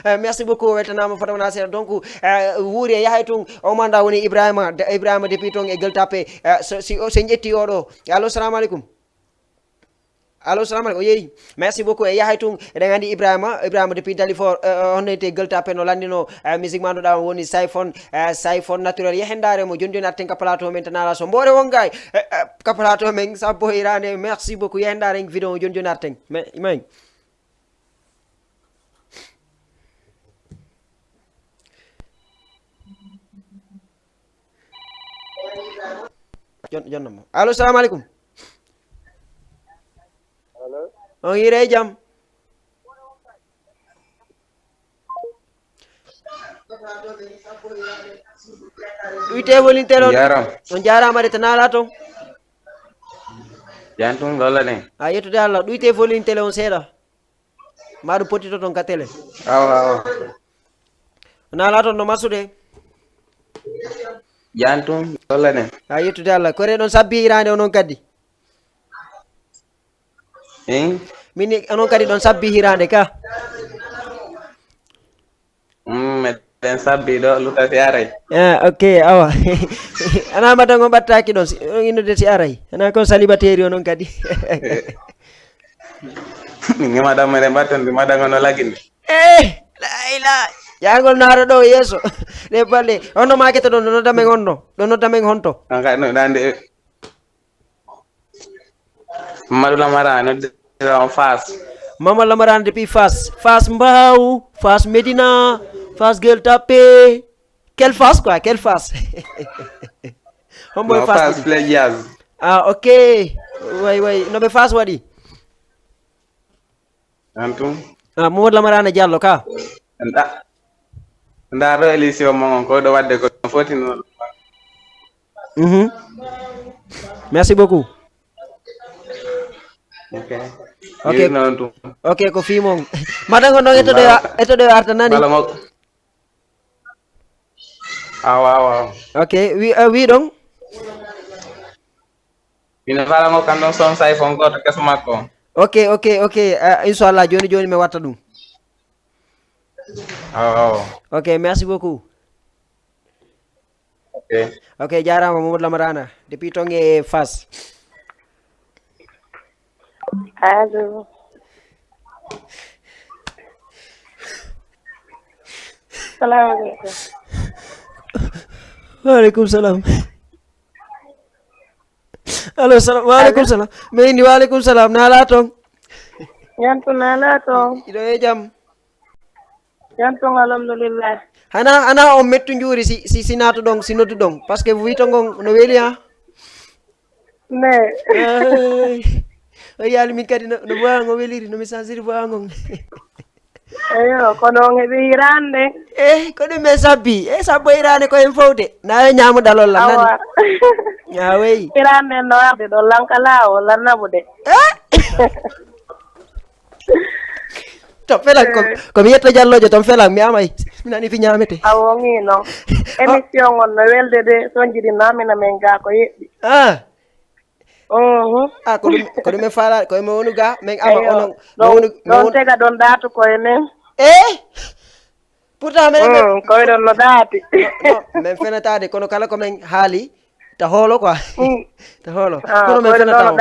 Eh, merci beaucoup, weltanaama fota wona seeɗa. Donc, eh, wuuri e yahay tun, o manda woni Ibrahima, de-, Ibrahima depuis ton e Gueule Tapée. Eh, so, si, o, so en ƴetti oɗo. Allo, salamu aleykum. Allo, salamu aleykum. O yehi. Merci beaucoup. E yahay tun, eɗen anndi Ibrahima, Ibrahima depuis Dalifort, eh, eh, honno wiyetee Gueule Tapée no lanndino, eh, musique ma annduɗa on woni Sayfon, eh, Sayfon naturel. Yehen ndaare mo, joni joni arten ka plateau men tan ala so mboore won gay, eh, eh, ka plateau men sappo hiraande. Merci beaucoup. Yehen ndaare en vidéo joni joni arten. Mais, mais. Jon-, jonnamo. Allo, salamu aleykum. Allo. On hiire e jam. Ɗuyte volinteel on. Jaram. On jaaraama de, to naala ton. Jan tun golle ɗen. A yettude Allah. Ɗuyte volinteel on seeɗa. Ma ɗum potito ton ka télé. Awa, awa. Naala ton no masude. Jan tun golle ɗen. A yettude Allah. Kore ɗon sabbi hiraande onon kadi. Hein? Min onon kadi ɗon sabbi hiraande ka. Mm, meɗen sabbi ɗo, luta si aray. Ah, ok, awa. Ana madango ɓattaki ɗon, si, on innude si aray. Ana kon célibataire onon kadi. Min madan meɗen ɓattonde, madango no laginde. Eh, la ila. Jangol naaro ɗo yeeso. Ɗe balle. Honno makete ɗon, ɗo nodda men honno? Ɗo nodda men honto? An kay no dande. Mamadou Lamara, noddira on Fass. Mamadou Lamara depuis Fass. Fass Mbao, Fass Médina, Fass Gueule Tapée. Quelle Fass quoi, quelle Fass? Hombo e Fass Play Jazz. Ah, ok. Way, way. No ɓe Fass waɗi? An tun. Ah, Mamadou Lamarana Diallo ka. Nda, nda ɗo émission mon on, ko ɗo wadde ko no foti noon. Mhm. Merci beaucoup. Ok. Ok. Noon tun. Ok, ko fii mon. Madango noon eto ɗo, eto ɗo arta nani? Bala mo-, Awa, awa. Ok, wi, eh, wi ɗon? Ina fala ngo kam ɗon son sa iPhone goto keso makko. Ok, ok, ok. Uh, inchallah, joni joni mi watta ɗum. Oh, oh. Ok, merci beaucoup. Ok. Ok, jarama Mamadou Lamarana. Depuis ton e Fass. Allo. Salamu aleykum. Waaleykum salam. Allo, salam. Waaleykum salam. Mi indi waaleykum salam. Nala ton. Yantu nala ton. Iɗo e jam. Yantu alhamdulillah. Hana hana on mettu njuuri si si si naatu ɗon si noddu ɗon parce que wito ngon no weli ha. Mais. O yaali min kadi no no boya ngo weliri no mi sansiri boya ngon. Eyo kono on heɓi hirande. Eh ko ɗum e sabbi e sabbo hirande ko en fowde na e ñamuɗal olla nani. Awa. Wey. Hirande no arde ɗo lanka lawo lannabude. Eh. To felan ko ko mi yetta jallojo ton felan mi amay mi nani fi ñamete. Awo ngi non. Émission on no welde de son jiɗi namina men ga ko yeɗɗi. Ah. Mhm. Ah ko ɗum ko ɗum e fala ko mi wonu ga men ama onon. Ɗon tega ɗon datu ko e men. Eh. Pourtant menen men ko wiɗon no daati. Men fenataade kono kala ko men haali ta hoolo quoi. Ta hoolo kono men fenata on.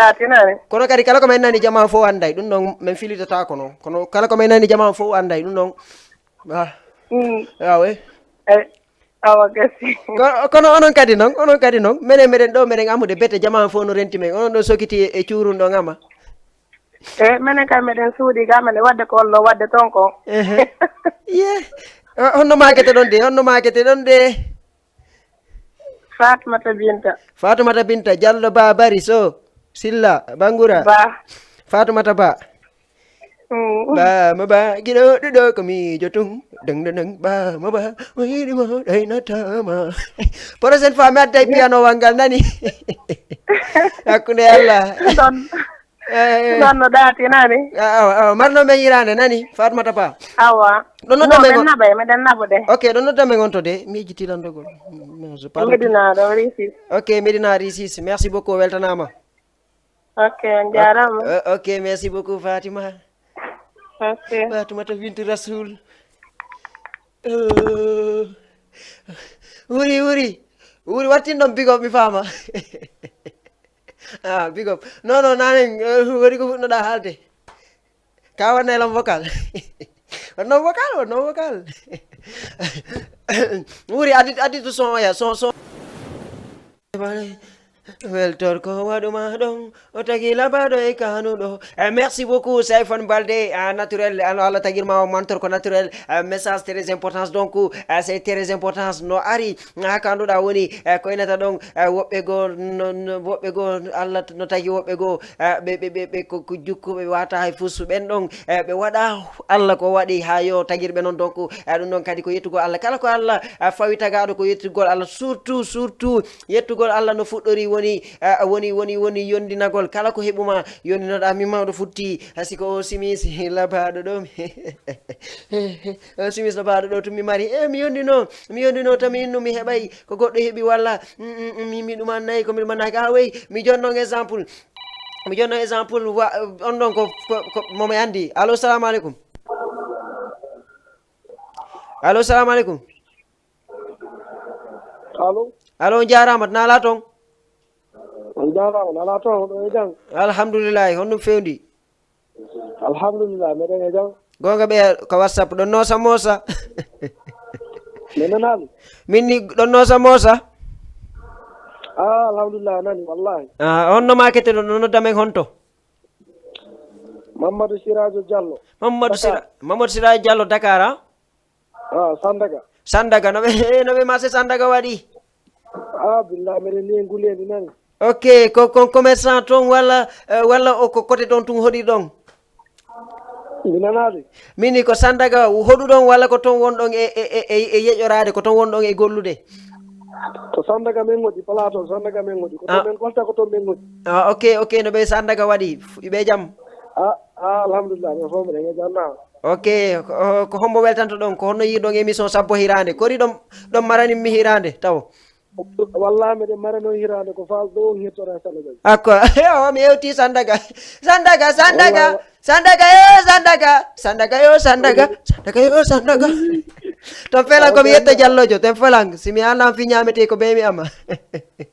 Kono kadi kala ko men nani jama fof anday ɗum ɗon men filitata kono kono kala ko men nani jama fof anday ɗum ɗon. Ah. Awe. Awa gasi. Kono onon kadi noon onon kadi noon menen meɗen ɗo meɗen amude bete jama fof no renti men onon ɗo sokiti e cuurun ɗon ama. E menen kay meɗen suuɗi ga mene wadde ko onno wadde toon ko. Ye. Honno makete ɗon de honno makete ɗon de. Fatmata Binta. Fatmata Binta Jallo Ba Bari Sow Silla Bangura. Ba. Fatmata Ba. Ba ma ba giɗo ɗuɗo ko miijo tun deng deng deng ba ma ba o yiɗi mo ɗaynatama. Prochaine fois mi adday piano wal ngal nani. Hakkunde Allah. Ɗon no daati nani. Awa awa marno men yirande nani Fatmata Ba. Awa. Ɗon nodda men men naɓa meɗen naɓude. Ok ɗon nodda men on to de mi yejjiti landogol. Medina ɗo risi. Ok Medina Risis merci beaucoup weltanama. Ok on jarama. Ok merci beaucoup Fatima. Ok. Fatimata Bintu Rasoul. Wuri wuri wuri wattin ɗon big up mi faama. Ah big up non non nanen woni ko fuɗnoɗa haalde. Ka wannay lam vocal. Wonno vocal wonno vocal. Wuri addi addi to son oya son son. Weltor ko waɗuma ɗon o tagi labaɗo e kanuɗo. Eh, merci beaucoup Saifon Balde. Ah, naturel ano Allah tagirma o mantor ko naturel. Eh, message très importance donc eh, c'est très importance no ari. Ha kanduɗa woni eh, ko inata ɗon eh, woɓɓe goo woɓɓe goo Allah no tagi woɓɓe goo. Ɓe ɓe ɓe ɓe ko jukkuɓe ɓe wata hay fusu ɓen ɗon. Ɓe waɗa Allah ko waɗi ha yo tagirɓe noon donc. Ɗum ɗon kadi ko yettugol Allah kala ko Allah fawi tagaɗo ko yettugol Allah surtout surtout yettugol Allah no fuɗɗori woni woni woni woni yondinagol kala ko heɓuma yondinoɗa mi mawɗo futti. Siko o simis labaɗo ɗo mi o simis labaɗo ɗo tumi mari e mi yondino mi yondino tami innu mi heɓay ko goɗɗo heɓi walla mi mi ɗuman nayi ko mi ɗuman nayi ka wey mi jonnon exemple. Mi jonno exemple wa on ɗon ko ko momo andi. Allo salamu aleykum. Allo salamu aleykum. Allo. Allo on jarama to nala toon. On jarama nala toon ɗo e jam. Alhamdulillahi honɗum fewndi. Alhamdulillah meɗen e jam. Gonga ɓe ko whatsapp ɗon noosa moosa. Mi nanaali. Min ni ɗon noosa moosa. Ah alhamdulillah nani wallahi. Ah on no makete ɗon no nodda men honto. Mamadou Sirajo Diallo. Mamadou Sira Mamadou Sirajo Diallo Dakar ah. Ah Sandaga. Sandaga no ɓe no ɓe marché Sandaga waɗi. Ah billah meɗen ni ngulendi nani. Ok ko kon commerçant toon walla walla o ko côté toon tun hoɗi ɗon. Mi nanaade. Mini ko Sandaga hoɗuɗon walla ko toon wonɗon e e e e yeƴoraade ko toon wonɗon e gollude. Ko Sandaga men ngoɗi plateau Sandaga men ngoɗi ko toon men golta ko toon men ngoɗi. Ah ok ok no ɓe Sandaga waɗi ɓe jam. Ah ah alhamdulillah men fof mbiɗen e jannama. Ok ko hombo weltanto ɗon ko honno yiiɗon émission sabbo hirande kori ɗon ɗon marani mi hirande taw. Wallaahi, meɗen mara noon hiraande ko Faas ɗo on hirtora Sandaga. Ako, o mi hewti Sandaga. Sandaga, Sandaga, Wallaahi. Sandaga yo Sandaga. Sandaga yo Sandaga. Sandaga yo Sandaga. Ton felan ko mi yetta Jallojo, ton felan. Si mi haalan fi ñaamete ko be mi ama.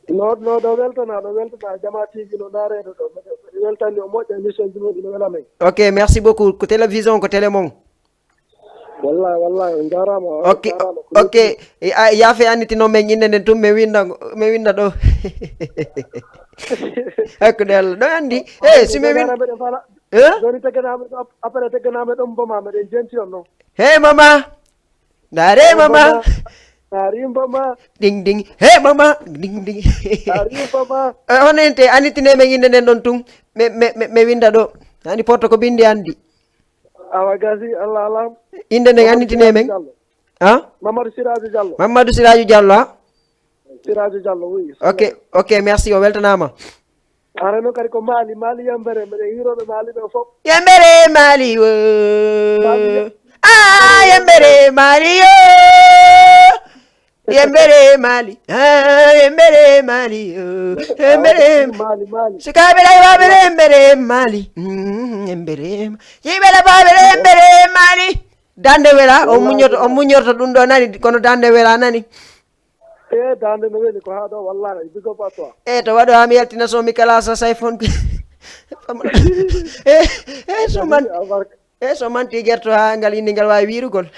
No, no, ɗo weltana, ɗo weltana. Jama T V no ndaareede ɗo. Meɗen, meɗen weltani o moƴƴa émission ji mum, ina wela men. Ok, merci beaucoup. Ko télévision, ko télé mon. Wallahi, wallahi, on njaaraama, on Ok, njaaraama. Ko ok. Yettude. E, a, yaafe annditi noon men innde nden tun, mi winnda, mi winnda ɗo. Hakkunde Allah, ɗo anndi. Eh, si mi win- Mbeɗa faala. Eh? Jooni tegganaaɓe ɗo, ap-, après tegganaaɓe ɗo mboma, meɗen jenti on noon. Hey, mama. Ndaare, hey, mama. Mama. Ndaari, mama. Ding, ding. Hey, mama. Ding, ding. Ndaari, mama. Eh, on ente, annditine men innde nden ɗon tun. Me, me, me, me winnda ɗo. Ani porto ko binndi anndi. Awa gasi, Allah alam. Innde nden Mamadou annitine Siraju men. Diallo. Ha? Mamadou Siraju Diallo. Mamadou Siraju Diallo, ha? Siraju Diallo, oui. Ok, ok, merci, o weltanaama. Hara noon kadi ko Mali, Mali yambere, mbeɗen hiroɓe Mali ɓe fof. Yambere Mali o. Mali. Ah, yambere Mali o. Yembere Mali, ah, yembere Mali, oh, yembere Mali, Mali. Sukaaɓe rayuɓe yembere Mali, mm, yembere Ma-, yimɓe rayuɓe yembere Mali. Dande wela, on muññoto, on muññorto ɗum ɗo nani, kono dande wela nani. E dande no weli ko haa ɗo, wallahi, big up à toi. E to waɗo ha mi yaltina so mi kala sa say fon. E, e so man. E so manti gerto ha ngal inde ngal wawi wirugol.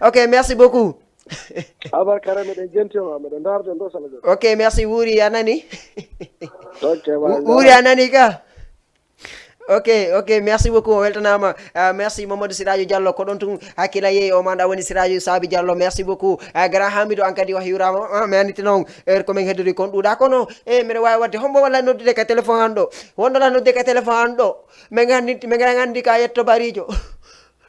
Ok, merci beaucoup. Abar kara meɗen jenti ma, meɗen darde ɗo sala joni. Ok, merci, wuuri a nani? Ok, wuuri a nani ka? Ok, ok, merci beaucoup, o weltanama. Ah, merci Mamadou Siradio Diallo, ko ɗon tun hakkila yeeyi o manda woni Siradio Sabi Diallo, merci beaucoup. Ah, Grand Hamidou an kadi o hiwrama. Ah, mi anditi noon heure ko min heddori kon ɗuuɗa kono e mbiɗa wawi wadde hombo walla noddude ka téléphone an ɗo, wondola nodde ka téléphone an ɗo. Min gandi, min gandi ka yetto barijo.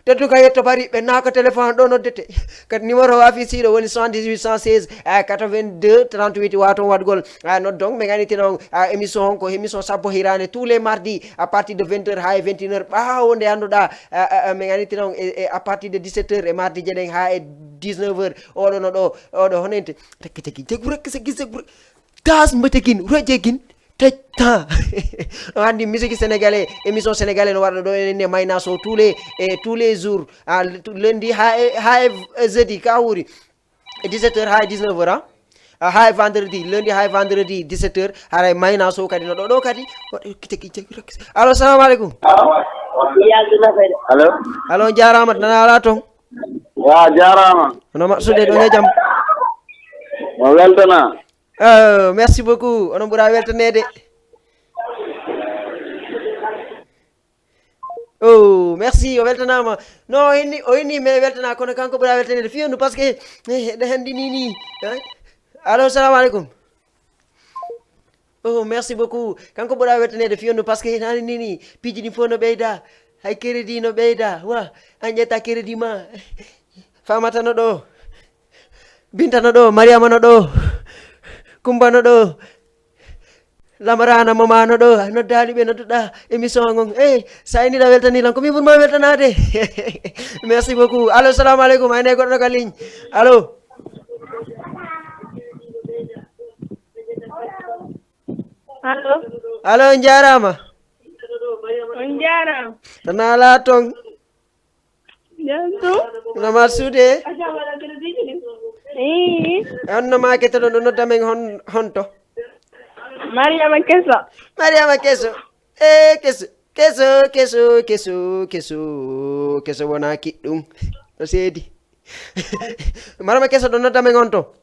Tedduka yetto bari ɓe naka téléphone ɗo noddete. Kat numéro o affiche ɗo woni soixante-dix-huit cent seize, eh, quatre-vingt-deux trente-huit, waton waɗgol. Ah, noddon, min ganiti noon, ah, émission on ko émission sappo hirande tous les mardis à partir de vingt heures ha e vingt et une heures. Ɓawo nde annduɗa, ah, ah, ah, min ganiti noon e, e à partir de dix-sept heures e mardi jeɗen ha e dix-neuf heures. Oɗo no ɗo, oɗo honente. Tekki tekki jegu rekki segi segu. Tas mbatekin, roƴekin, tej temps. On anndi musique sénégalais, émission sénégalais no waɗa ɗo enen e Mayna Sow tous les, eh, tous les jours. Ah, lundi ha e, ha e jeudi ka wuuri. E dix-sept heures ha e dix-neuf heures, ah. Ah, ha e vendredi, lundi ha e vendredi dix-sept heures, haray Mayna Sow kadi no ɗo, ɗo kadi. Waɗa kite kite kite. Allo, salamu aleykum. Allo? Allo, jarama, nana ala ton. Ya, jarama. Hono ma suude ɗo e jam. O weltana. Oh, merci beaucoup. Onon ɓura weltaneede. Oh, merci, o weltanaama. No, o inni, o inni mi weltana, kono kanko ɓura weltaneede. Fiyondu, parce que, eh, ɗe hanndi ni, ni. Eh? Allo, salamu aleykum. Oh, merci beaucoup. Kanko ɓura weltaneede fiyondu, parce que nani ni, ni, piiji ɗin fof no ɓeyda. Hay crédit no ɓeyda. Wa, an ƴetta crédit ma. Famata no ɗo. Binta no ɗo, Mariama no ɗo, Kumba no ɗo, Lamarana Mama no ɗo, noddaali ɓe nodduɗa émission on. Eh, sa ini ɗa weltani lan, ko min ɓurma weltanade. Merci beaucoup. Allo, salamu aleykum, ayne goɗɗo ka ligne. Allo. Allo. Allo, on jarama. On jarama. Tana ala ton. Jam tu? Nama suude? Ii. On no maake to ɗo nodda men hon-, honto? Mariama Keso. Mariama Keso. E Keso. Keso, Keso, Keso, Keso. Keso wona kiɗɗum. No seedi. Mariama Keso ɗo nodda men honto?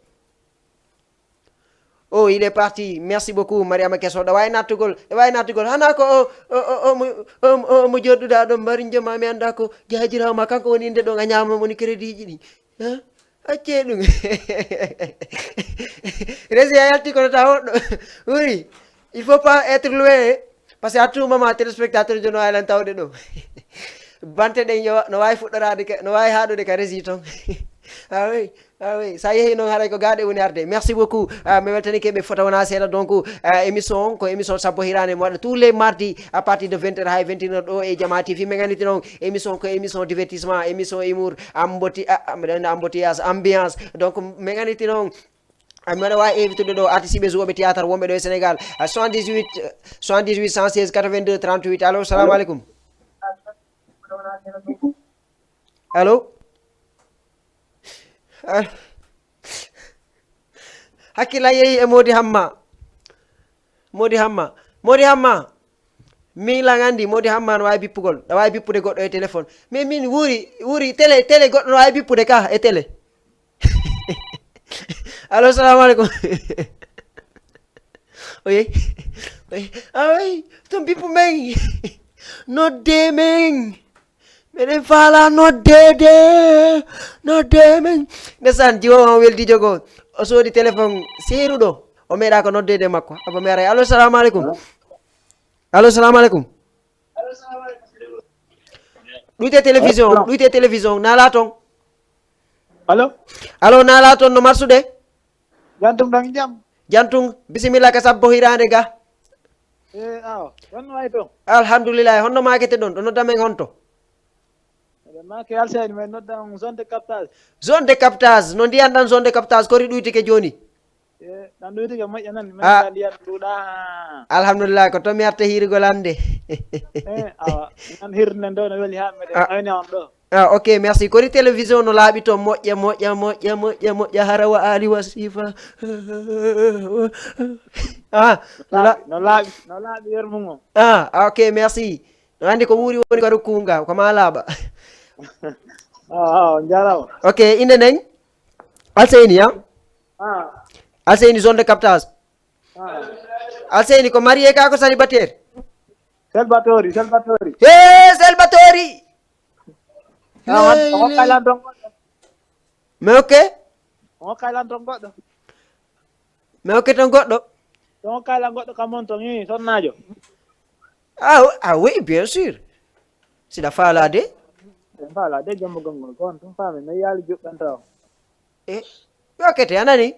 Oh, il est parti. Merci beaucoup, Mariama Keso. Ɗa wawi nattugol, ɗa wawi nattugol. Hana ko o, o, o, o, mo, o, o, mo joɗɗuɗa ɗon mbarin joma mi anda ko jajirawo ma kanko woni inde ɗon a ñama moni crédit ji ɗi. Ha? Acce ɗum. Resi a yalti kono ta woɗɗo. Wuri. Il faut pas être loin. Parce que à tout moment, téléspectateur jono ay lan tawde ɗo. Bante ɗen yo, no wawi fuɗɗorade ka, no wawi haɗude ka régie ton. Ah oui, ah oui. Sa yeehi noon haray ko gaɗe woni arde. Merci beaucoup. Ah, mi weltanike ɓe fota wona seeɗa. Donc, ah, émission on ko émission sappo hirande mo waɗa tous les mardis à partir de vingt heures hay vingt et une heures ɗo e Jama T V. Min gannditi noon émission ko émission divertissement, émission humour, amboti-, ah, ah, mbiɗa anndi embouteillage, ambiance. Donc, min gannditi noon Ami waɗa waawi invitude ɗo artiste ɓe joueɓe théâtre wonɓe ɗo e Sénégal. Ah, soixante-dix-huit, euh, soixante-dix-huit, cent seize, quatre-vingt-deux, trente-huit. Allo, salamu aleykum. Allo? Ah. Hakkil a yehi e Modi Hamma. Modi Hamma. Modi Hamma. Min lan anndi Modi Hamma no waawi bippugol. No waawi bippude goɗɗo e téléphone. Mais min wuuri, wuuri télé, télé goɗɗo no waawi bippude ka e télé. Allo, salamu aleykum. Oye. Oye. Ay, ton bippu men. Nodde men. Meɗen faala noddeede. Nodde men. Ndesan, jiwo on weldijo goo. O soodi téléphone seeruɗo. O meeɗa ko noddeede makko. Abo mi aray. Allo, salamu aleykum. Allo, salamu aleykum. Ɗuyte télévision, ɗuyte télévision, naalaa toon. Allo? Allo, naalaa toon no marsude? Jantum ɗon jam? Jantum, bisimilla ka sabbo hiraande ga. E, awa, honno wayi toon? Alhamdulillahi, honno maakete ɗon? Ɗo nodda men honto? Eɗen maaki Alseyni, men nodda on zone de captage. Zone de captage, no ndiyan ɗan zone de captage, kori ɗuytike jooni? E, ɗan ɗuytike moƴƴa nan, men Ah. ka ndiyan ɗuuɗa. Alhamdulillah, ko to mi arta hiirugol hannde. E, awa, nan hirde nden ɗo no weli haa meɗen Ah. ayni on ɗo. Ah, ok, merci. Kori télévision no laaɓi toon moƴƴa, moƴƴa, moƴƴa, moƴƴa, moƴƴa, hara wa aali wa siifa. Ah, no la- Laaɓi, no laaɓi, no laaɓi yermu ngo. Ah, ok, merci. No anndi ko wuuri woni kadi kuunga, ko maa laaɓa. Ah, ah, on njaaraama. Ok, innde nden? Alseyni, ya? Ah. Alseyni zone de captage. Ah. Alseyni ko marié ka ko célibataire? Selbatori, selbatori. He, selbatori! Ah, on, on hokkay lan ton goɗɗo. Mais ok. On hokkay lan ton goɗɗo. Mais ok ton goɗɗo. On hokkay lan goɗɗo kam on ton, ii, sonnaajo. Ah, oui, ah oui, bien sûr. Siɗa faalaade. En faalaade, jombo gongol, ko on tun faami, mi yaali juɓɓen taw. E, yokkete, a nani?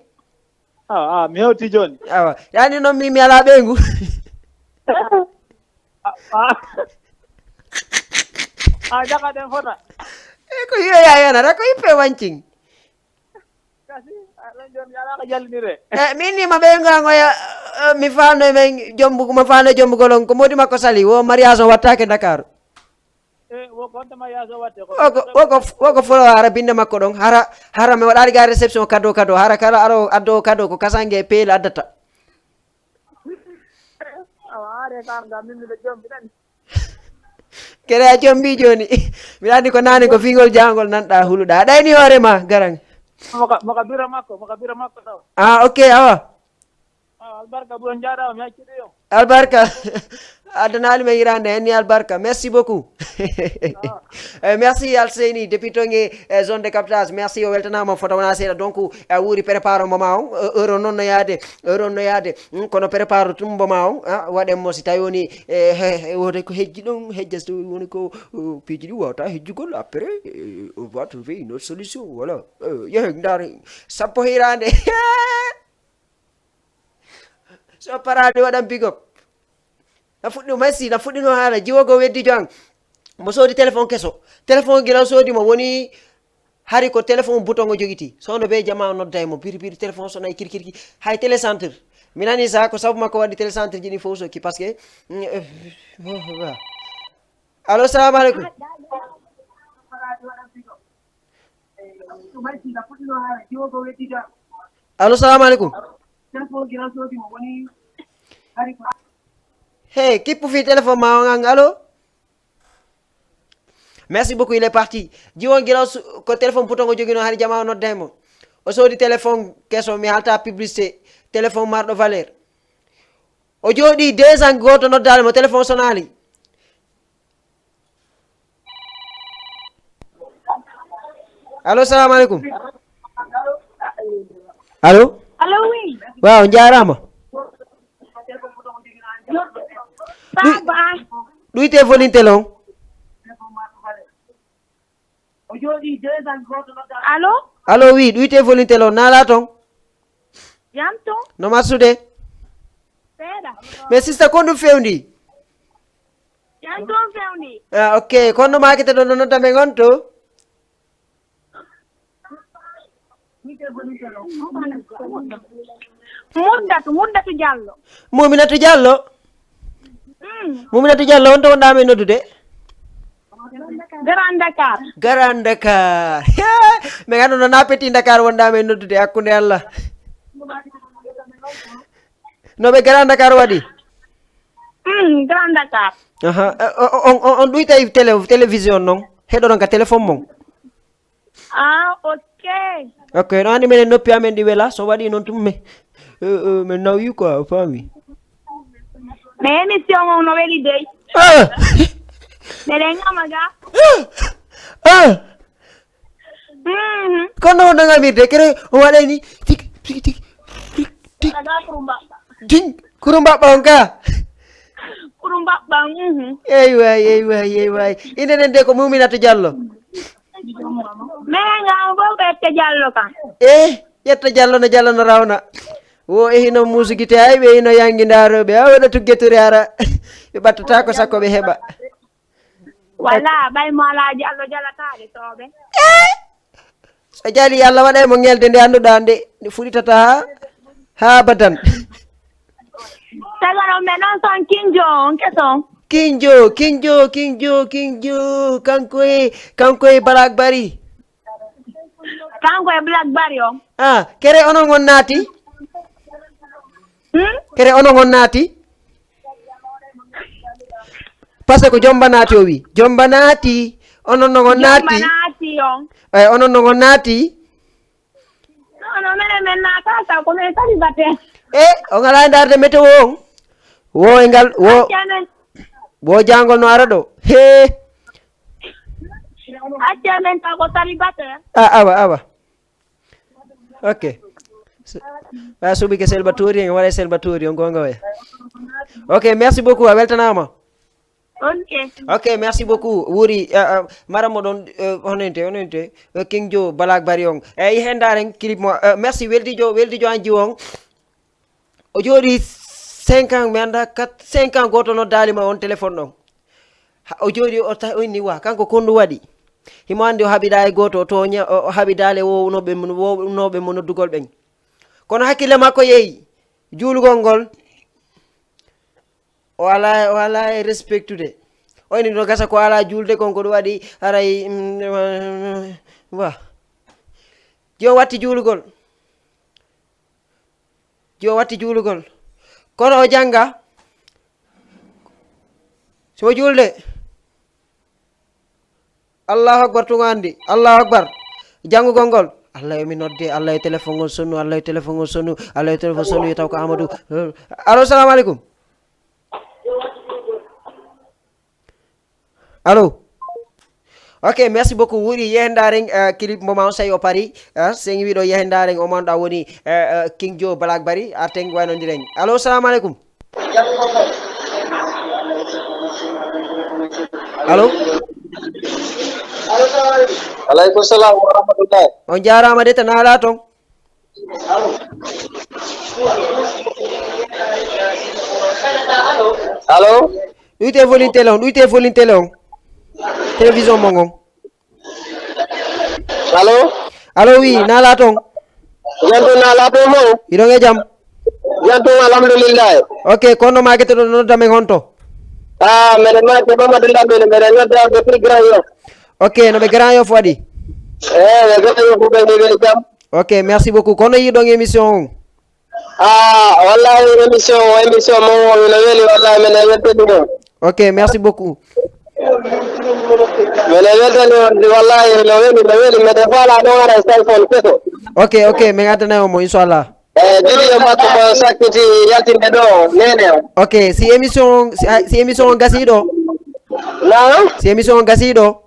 Awa, awa, mi hewti jooni. Awa, yani noon mi, mi alaa ɓeyngu. A, a. A, jaka ɗen fota. E, ko hiyo ya yana, ko hippe wancin. Kasi, a, ɗon jooni, alaa ko jallinire. E, min ni ma ɓeyngu an oya, e, mi faano men jombu, ma faano jombugol on, ko modi makko sali, wo mariage on wattaake Ndakaaru. E, wo ko honto mariage o watte ko? Woko, woko, woko folo hara binde makko ɗon. Hara, hara mi waɗaali ga réception cadeau, cadeau. Hara kala aro addo cadeau ko kasange e peeli addata. Awa, are kar ga min miɗo jombi ɗan. Kede a jombi jooni. Miɗa andi ko naane ko fingol jangol nanɗa huluɗa. A ɗayni hoore ma, garan. Moka, moka bira makko, moka bira makko taw. Ah, ok, awa. Ah, albarka, bro, njaaraama, mi acciti on. Albarka. Addanali men yirande, henni albarka. Merci beaucoup. Ah. Eh, merci Alseyni, depuis toon e, eh, zone de captage. Merci, o weltanaama fota wona seeɗa. Donc, a wuuri prépare mo ma on. Eh, heure on noon no yaade. Heure on no yaade. Hmm, kono prépare tumbo ma on. Ah, waɗen mo si tawi woni, eh, he, he, wota ko hejji ɗon, hejja so woni ko, oh, piiji ɗi wawata hejjugol. Après, eh, on va trouver une autre solution. Voilà. Eh, yehe, ndaare. Sappo hiraande. So paraade waɗan big up. Na fuɗɗi, merci, na fuɗɗino haala. Jiwo go weddi jo an. Mo soodi téléphone keso. Téléphone gila soodi mo woni hari ko téléphone bouton o jogiti. Sono be jama nodda e mo. Piri piri téléphone sona e kirkirki. Hay télécentre. Mi nani sa ko sabu makko waɗi télécentre ji ɗin fof soki parce que, mm, eh, allo, salamu aleykum. Allo, salamu aleykum. Hey, kippu fi téléphone ma on an, allo? Merci beaucoup, il est parti. Jiwon gila su- ko téléphone bouton o jogino hari jama o nodda e mo. O soodi téléphone keso, mi halta publicité. Téléphone marɗo valeur. O jooɗi deux ans, gooto noddaali mo, téléphone sonaali. Allo, salamu aleykum. Allo? Allo, oui. Waaw, njaaraama. Baba. Ɗuyte volinte lon. Allo? Allo, oui, ɗuyte volinte lon. Naalaa ton? Jam ton? No marsude? Seeɗa. Mais sista, ko ɗum fewndi? Jam ton fewndi. Ah, ok. Kono maakete ɗo, no nodda men on to? Muddatu, Muddatu Diallo. Muminatu Diallo. Mm. Muminatu Diallo, on to wonɗa men noddude? Grand Dakar. Grand Dakar. Min gandu no na peti Dakar wonɗa men noddude, hakkunde Allah. No ɓe Grand Dakar waɗi? Mm, Grand Dakar. Aha. Eh, o- o- on on- on ɗuytay télé télévision noon, heɗoɗon ka téléphone mon? Ah, ok. Ok, no andi minen noppi amen ɗi wela, so waɗi noon tum me eh, eh, min nawi quoi, a faami? Mais émission on no weli dey. Ah! Meɗen ñama ga. Ah! Mhm. Kono no ngamirde kere o waɗay ni tik tik tik tik tik. Aga kuru mbaɓɓa. Ding kuru mbaɓɓa on ka. Kuru mbaɓɓa. Mhm. Ey way ey way ey way. Inde nden de ko Muminata Diallo. Meren ga on fof ko Ƴetta Diallo kan. Eh, Ƴetta Diallo no Diallo no rawna. Wo e hino musugite hay ɓe hino yangi ndaroɓe a waɗa tuggeturi ara. Ɓe ɓattata ko sakko ɓe heɓa. Wala ɓay mo alaa Diallo jalataade sooɓe. So jali Allah waɗay mo ngelde nde annduɗa nde fuɗitata ha ha abadan. Tagano men on son kinjo on keson. Kinjo kinjo kinjo kinjo. Kanko e kanko e Black Bari. Kanko e Black Bari on. Ah, kere onon on naati? Hmm? Kere onon on naati? Parce que ko jomba naati o wi jomba naati. Onon non on naati? Jomba naati on. Eyi onon non on naati? Non non minen min naata taw ko min salibate. E on ala e ndaarde météo on? Wo e ngal wo. Wo jangol no ara ɗo he. Acce men taw ko salibate. A awa awa. Ok. Ɓa suɓike Selba Touri en waɗa Selba Touri on gonga oya. Ok, merci beaucoup, a weltanama. Ok. Ok, merci beaucoup. Wuri uh, uh, maram moɗon uh, honente honente uh, King Joe Black Bari on. Eyyi hendaren clip mo uh, merci weldijo weldijo anji on. O jooɗi cinq ans mi annda quatre cinq ans gooto noddaalima on téléphone ɗon. O jooɗi o tawi o inni wa kanko ko ndu waɗi. Himo anndi o haɓiɗa e gooto o tooña o haɓidaale wownooɓe mo noddugol ɓen. Kono hakkille makko yehi juulugol ngol. O ala o ala e respectude. O inni no gasa ko ala juulde kon ko ɗum waɗi haray wa. Joom watti juulugol. Joom watti juulugol. Kono o jannga. Simo juulde. Allahu akbar tun anndi. Allahu akbar. Janngugol ngol. Allah yo mi nodde. Allah yo téléphone ngol sonu. Allah yo téléphone ngol sonu. Allah yo téléphone sonu yo taw ko Amadou. Allo, salamu aleykum. Allo. Ok, merci beaucoup. Wuri yehendaren uh, clip mo ma on sayi o pari uh, sengi wiɗo yehendaren o manɗa woni uh, uh, King Joe Black Bari arten waynodiren. Allo, salamu aleykum. Allo. Aleykum salam wa rahmatullah. On jarama de tan ala ton. Allo. Ɗuyte volin télé on ɗuyte volin télé on. Télévision mo ngon. Allo. Allo wi nala ton. Janto nala ton mo. Iɗon e jam. Janto alhamdulillah. Ok kono ma guete ɗo nodda men honto? Ah mene ma ke mamadou lamine mene nodda ɓe plus grand yo. Ok no ɓe grand yof waɗi? Eyi ɓe grand yof ɓe ɓe jam. Ok merci beaucoup kono yiɗon émission on? Ah wallahi émission o émission mo o ino weli wallahi mene weltani on. Ok merci beaucoup. Mene weltani on wallahi ino weli no weli mene fala ɗon ara téléphone keso. Ok ok min addanayi on mo inchallah. Eyi video makko ko sakkiti yaltinde ɗo nene o. Ok si émission on si, si émission on gasi ɗo? Na? Si émission on gasi ɗo?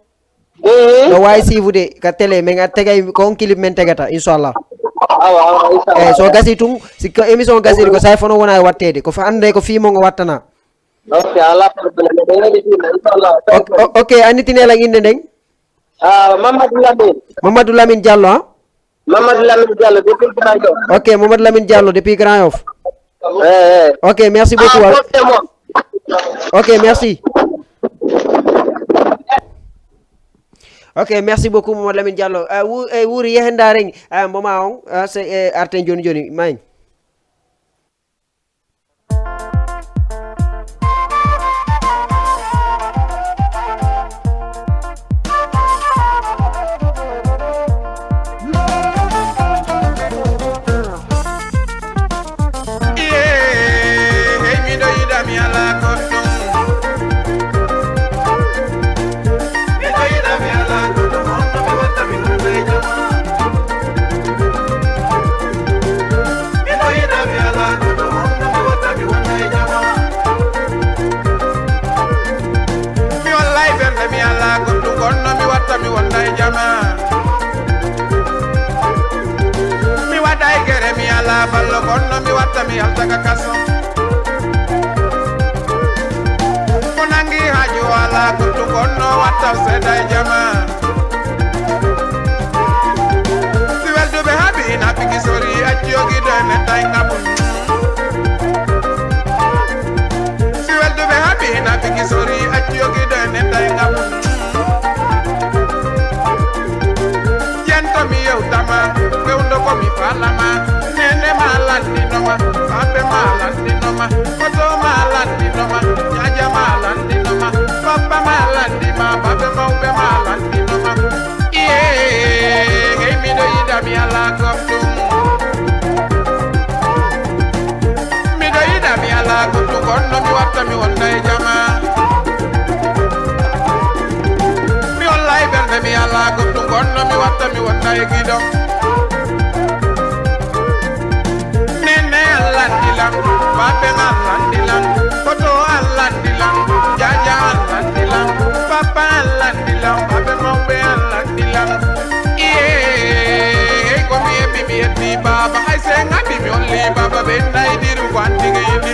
No wawi sifude ka télé min a tegay ko on clip min tegata inchallah. Awa awa inchallah. Eyi so gasi tun si ko émission gasiri ko say fono wona e wattede ko fa ande ko fimon o wattana. Ok ala problème. Ok annitinela inde nden. Ah, Mamadou Lamine. Mamadou Lamine Diallo ha? Mamadou Lamine Diallo depuis Grand Yoff. Ok Mamadou Lamine Diallo depuis Grand Yoff. Eh, eh. Ok merci beaucoup. Ah, ok merci. Ok merci beaucoup Mamadou Lamine Diallo. Uh, wu, uh, wuri yehen daren uh, mboma on uh, se uh, arten joni joni mayin. Ballo konno mi watta mi yalta ka kaso. Ko nangi haaju ala ko tu konno watta o seeda e jama. Si welduɓe haaɓi ina piki sori acci o gido e men tay ngabu. Si welduɓe haaɓi ina piki sori acci o gido e men tay ngabu. Yen to mi yewtama, fewndo ko mi falama. Nene ma landinoma, babe ma landinoma, koto ma landinoma, jaja ma landinoma, papa ma landima, babe mawɓe ma landinoma. Iye, hey miɗo yiɗa mi ala goɗɗum. Miɗo yiɗa mi ala goɗɗum, kono mi watta mi wonda e jama. Mi hollay ɓernde mi ala goɗɗum, kono mi watta mi wonda e giɗo. Nene a landi lam, babe a landi lam, koto a landi lam, jaja a landi lam, papa a landi lam, babe mawɓe a landi lam. Iye, hey, ko mi heɓi mi heɓi baba, hay se ngati mi holli baba, ɓe nayi diru ko anndi ko yiɗi.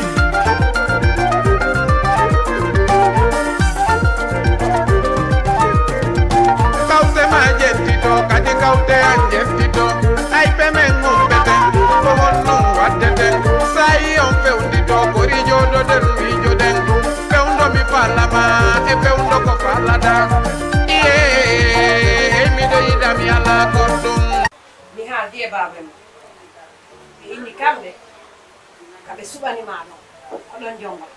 Kawte ma jettito, kadi kawte an jettito. Ay pe men ummete, ko honɗum waddete? Sa'i on fewndito, kori jooɗoɗen miijoɗen. Fewndo mi falama, e fewndo ko falata. Iye, hey, miɗo yiɗa mi ala goɗɗum. Mi haaldi e baaba en. Ɓe inni kamɓe, ka ɓe suɓani ma ɗon. Ko ɗon jonga.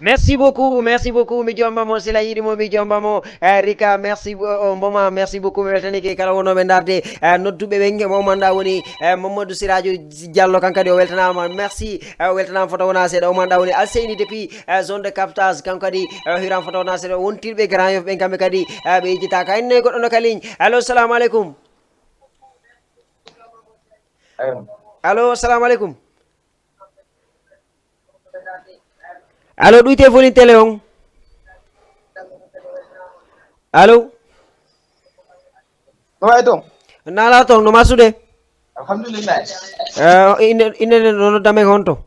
Merci beaucoup, merci beaucoup. Mi jomba mo, sila yiɗi mo, mi jomba mo. Eh, Rika, merci bo-, oh, Mboma, merci beaucoup. Mi weltanike kala wonooɓe ndaarde. Eh, nodduɓe ɓe nge mo manda woni, eh, Mamadou Siradio Diallo, kan kadi o weltanaama. Merci, eh, o weltanaama foto wona seeɗa. O manda woni Alseyni depuis, eh, zone de captage, kan kadi, eh, hiran foto wona seeɗa. Wontirɓe Grand Yoff ɓen kamɓe kadi, eh, ɓe yejjitaaka. Enne goɗɗo no ka ligne. Allo, salamu aleykum. Allo, salamu aleykum. Allo, ɗuyte volume télé on. Allo? No wayi toon? Nala toon, no masude? Alhamdulillah. Eh, inde inde no noddamee honto?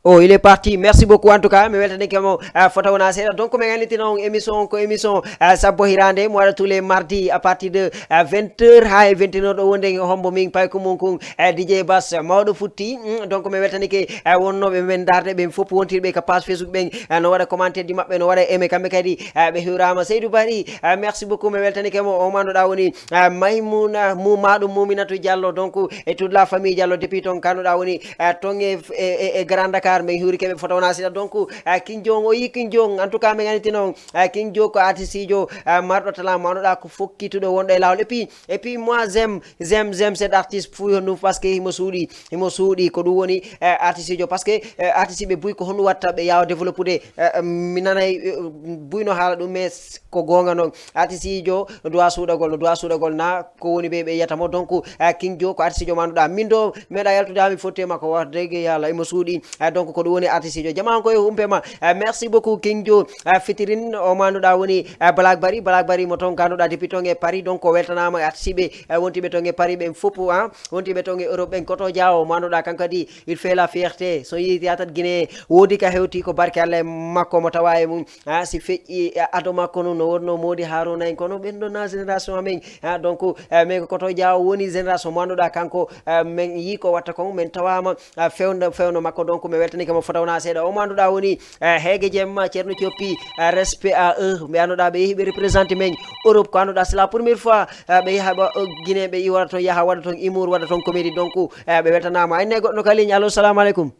Oh, il est parti. Merci beaucoup. En tout cas, mi weltanike mo, uh, fota wona seeɗa. Donc, mi ganitino on émission, ko émission, uh, sabbo hirande, mo waɗa tous les mardis à partir de, uh, vingt heures ha e vingt et une heures ɗo wonde hombo min pay ko mon kon, uh, D J Bass, mawɗo futti. Mm, donc, mi weltanike, uh, wonnoɓe men darde ɓen fof wontirɓe ka page Facebook ɓen, uh, no waɗa commentaire ji maɓɓe, no waɗa aimé kamɓe kadi, uh, ɓe hiwrama. Seydou Bari, uh, merci beaucoup. Mi weltanike mo, o manduɗa woni, uh, Maimouna, mu maɗum Mouminatou Diallo. Donc, et toute la famille Diallo depuis ton kanuɗa woni, uh, ton e, e, e, e Grand Dakar, min hiwri keɓe foto wona sila. Donc, uh, King Jong, o yi King Jong, en tout cas, min ganiti noon, uh, King Jong ko artiste jo, uh, marɗo talent, manoɗa ko fokkituɗo wonɗo e lawol. Et puis, et puis, moi, j'aime, j'aime, j'aime cet artiste pour nous parce que himo suuɗi, himo suuɗi, ko ɗum woni, uh, artiste jo. Parce que, uh, artiste ɓe buy ko honɗum watta ɓe yawa développude, uh, mi nanay, uh, buy no haala ɗum, mais ko goonga noon. Artiste jo, no duwa suuɗagol, no duwa suuɗagol na, ko woni ɓe, ɓe yiyata mo. Donc, uh, King Jo, ko artiste jo manduɗa. Min ɗo, meɗa yaltude ha mi fotti e makko, wax dëgg Yàlla, imo suuɗi. Uh, donc, ko ɗum woni artiste jo. Jama on koye humpe ma. Uh, merci beaucoup, King Jo. Uh, fitirin, o manduɗa woni, uh, Black Bari. Black Bari mo ton, ganduɗa depuis ton e Paris. Donc, o weltanama artiste ɓe, uh, wontiɓe ton e Paris ɓen fof, hein. Wontiɓe ton e Europe ɓen, koto jawo, manduɗa kan kadi, il fait la fierté. So yi théâtre Guinée, wodi ka hewti ko barke Allah e makko mo tawa e mum. Ha, si feƴƴi, eh, ado makko nun no wonno Modi Haruna en, kono ɓen ɗon na génération amen. Ha, donc, eh, mais ko koto jawo woni génération mo annduɗa kanko, eh, men yi ko watta kon, men tawama, eh, fewndo, fewndo makko. Donc, mi weltanike mo fota wona seeɗa. O mo annduɗa woni, eh, Heege Jemma, Ceerno Coppi, eh, respect à eux. Ɓe annduɗa ɓe yehi ɓe représenté men Europe, ko annduɗa c'est la première fois, eh, ɓe yaha ɓa, eh, Guinée, ɓe iwata toon, yaha waɗa toon humour, waɗa toon comédie. Donc, eh, ɓe weltanama. Ay ne goɗɗo ka ligne. Allo, salamu aleykum.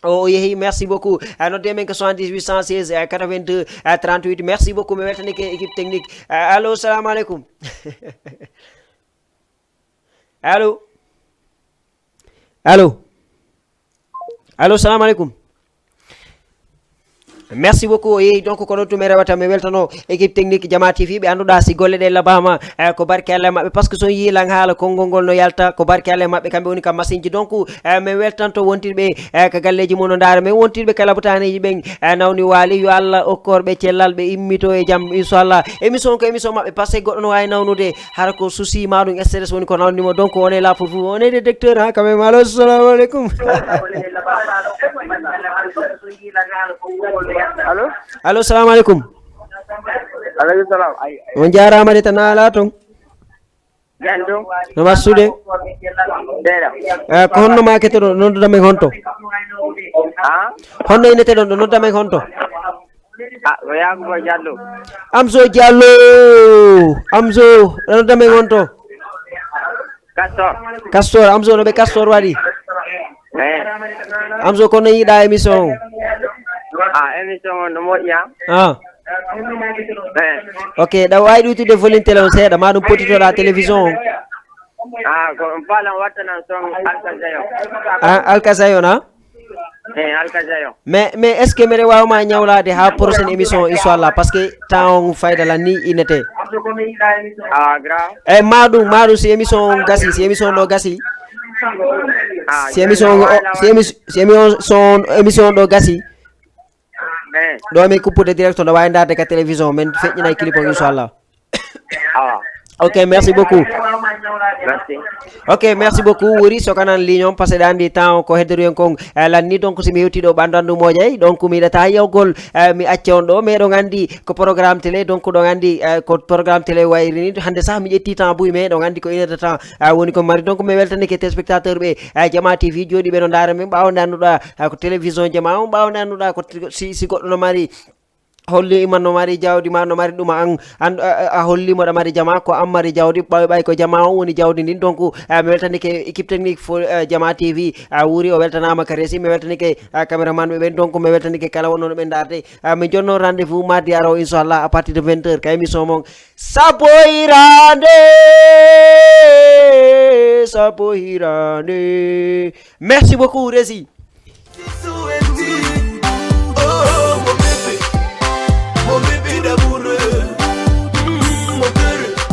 O, o yehi, merci beaucoup. A nodde men ko soixante-dix-huit cent seize, eh, quatre-vingt-deux, eh, trente-huit. Merci beaucoup. Mi weltanike équipe technique. Eh, allo, salamu aleykum. Allo? Allo? Allo, salamu aleykum. Merci beaucoup. O yehi donc ko ɗon tun mi rewata, mi weltano équipe technique Jama T V. Ɓe annduɗa si golle ɗe labama, eh, ko barke Allah e maɓɓe, parce que so on yi lan haala konngol ngol no yalta, ko barke Allah e maɓɓe, kamɓe woni ka masinji. Donc, eh, min weltanto wontirɓe, eh, ka galleji mum no ndaara, min wontirɓe ka labutaneji ɓen, eh, nawni waali, yo Allah okkorɓe cellal, ɓe immito e jam, inchallah. Émission ko émission maɓɓe, parce que goɗɗo no wawi nawnude, hara ko souci ma ɗum, stress woni ko nawni mo. Donc, on est là pour vous, on est des docteurs, hein, quand même. Allo, assalamu aleykum. Allo? Allo, salamu aleykum. Aleykum salam. On jarama de, tan ala toon. Jam ɗum? No masude? Seeɗa. Eh, ko honno ma keteɗon, nodduɗa men honto? Ha? Honno inneteɗon ɗo, nodduɗa men honto? Ah, ko Yakuba Diallo. Amso Diallo. Amso, nodduɗa men honto? Castor. Castor, Amso, no ɓe Castor waɗi? Eh. Amso, kono yiɗa émission o? Ah, émission on no moƴƴa. Ah. Eh. Ok, ɗa wawi ɗuytude volume télé on seeɗa, ma ɗum potitoɗa télévision on. Ah, ko on palan wattanan son Alkasayo. Ah, Alkasayo na? Eh, Alkasayo. Mais, mais est-ce que mbiɗa wawma ñawlade ha prochaine émission, inchallah, parce que temps on fayda lan ni innete. Ah, grave. E ma ɗum, ma ɗum si émission on gasi, si émission ɗo gasi, Ah, si émission o, si émission, si émission, émission ɗo gasi, Eh. ɗo min kuppude direct, ɗo wawi darde ka télévision, min feƴƴinay clip on, inchallah. Ah. Ok, merci beaucoup. Merci. Ok, merci beaucoup. Wuri so kanan ligne on, parce que ɗa andi temps ko heddoru en kon, eh, lanni. Donc, si mi hewti ɗo ɓandu andu moƴay, donc mi yiɗata yawgol, eh, mi acca on ɗo, mais ɗon andi ko programme télé, donc ɗon andi, eh, ko programme télé wayri ni. Hande sah mi ƴetti temps buy, mais ɗon andi ko une heure de temps, eh, woni ko mari. Donc, mi weltanike téléspectateur ɓe, eh, Jama T V jooɗiɓe no ndaara min, ɓawo nde anduɗa, eh, ko télévision Jama on, ɓawo nde anduɗa ko t-, si, si goɗɗo no mari holli iman no mari jawdi ma, no mari ɗuma an, an, a, a, a holli mo ɗa mari jama, ko an mari jawdi, ɓay, ɓay ko jama on woni jawdi ndin. Donc, eh, mi weltanike équipe technique fo, eh, Jama T V, a wuri o weltanama ka resi, mi weltanike, eh, caméraman ɓe ɓen, donc mi weltanike kala wonnoɗo ɓe darde. Eh, mi jonno rendez-vous mardi aro, inchallah, à partir de vingt heures, ka émission mon Saboirande, Saboirande. Merci beaucoup, Resi.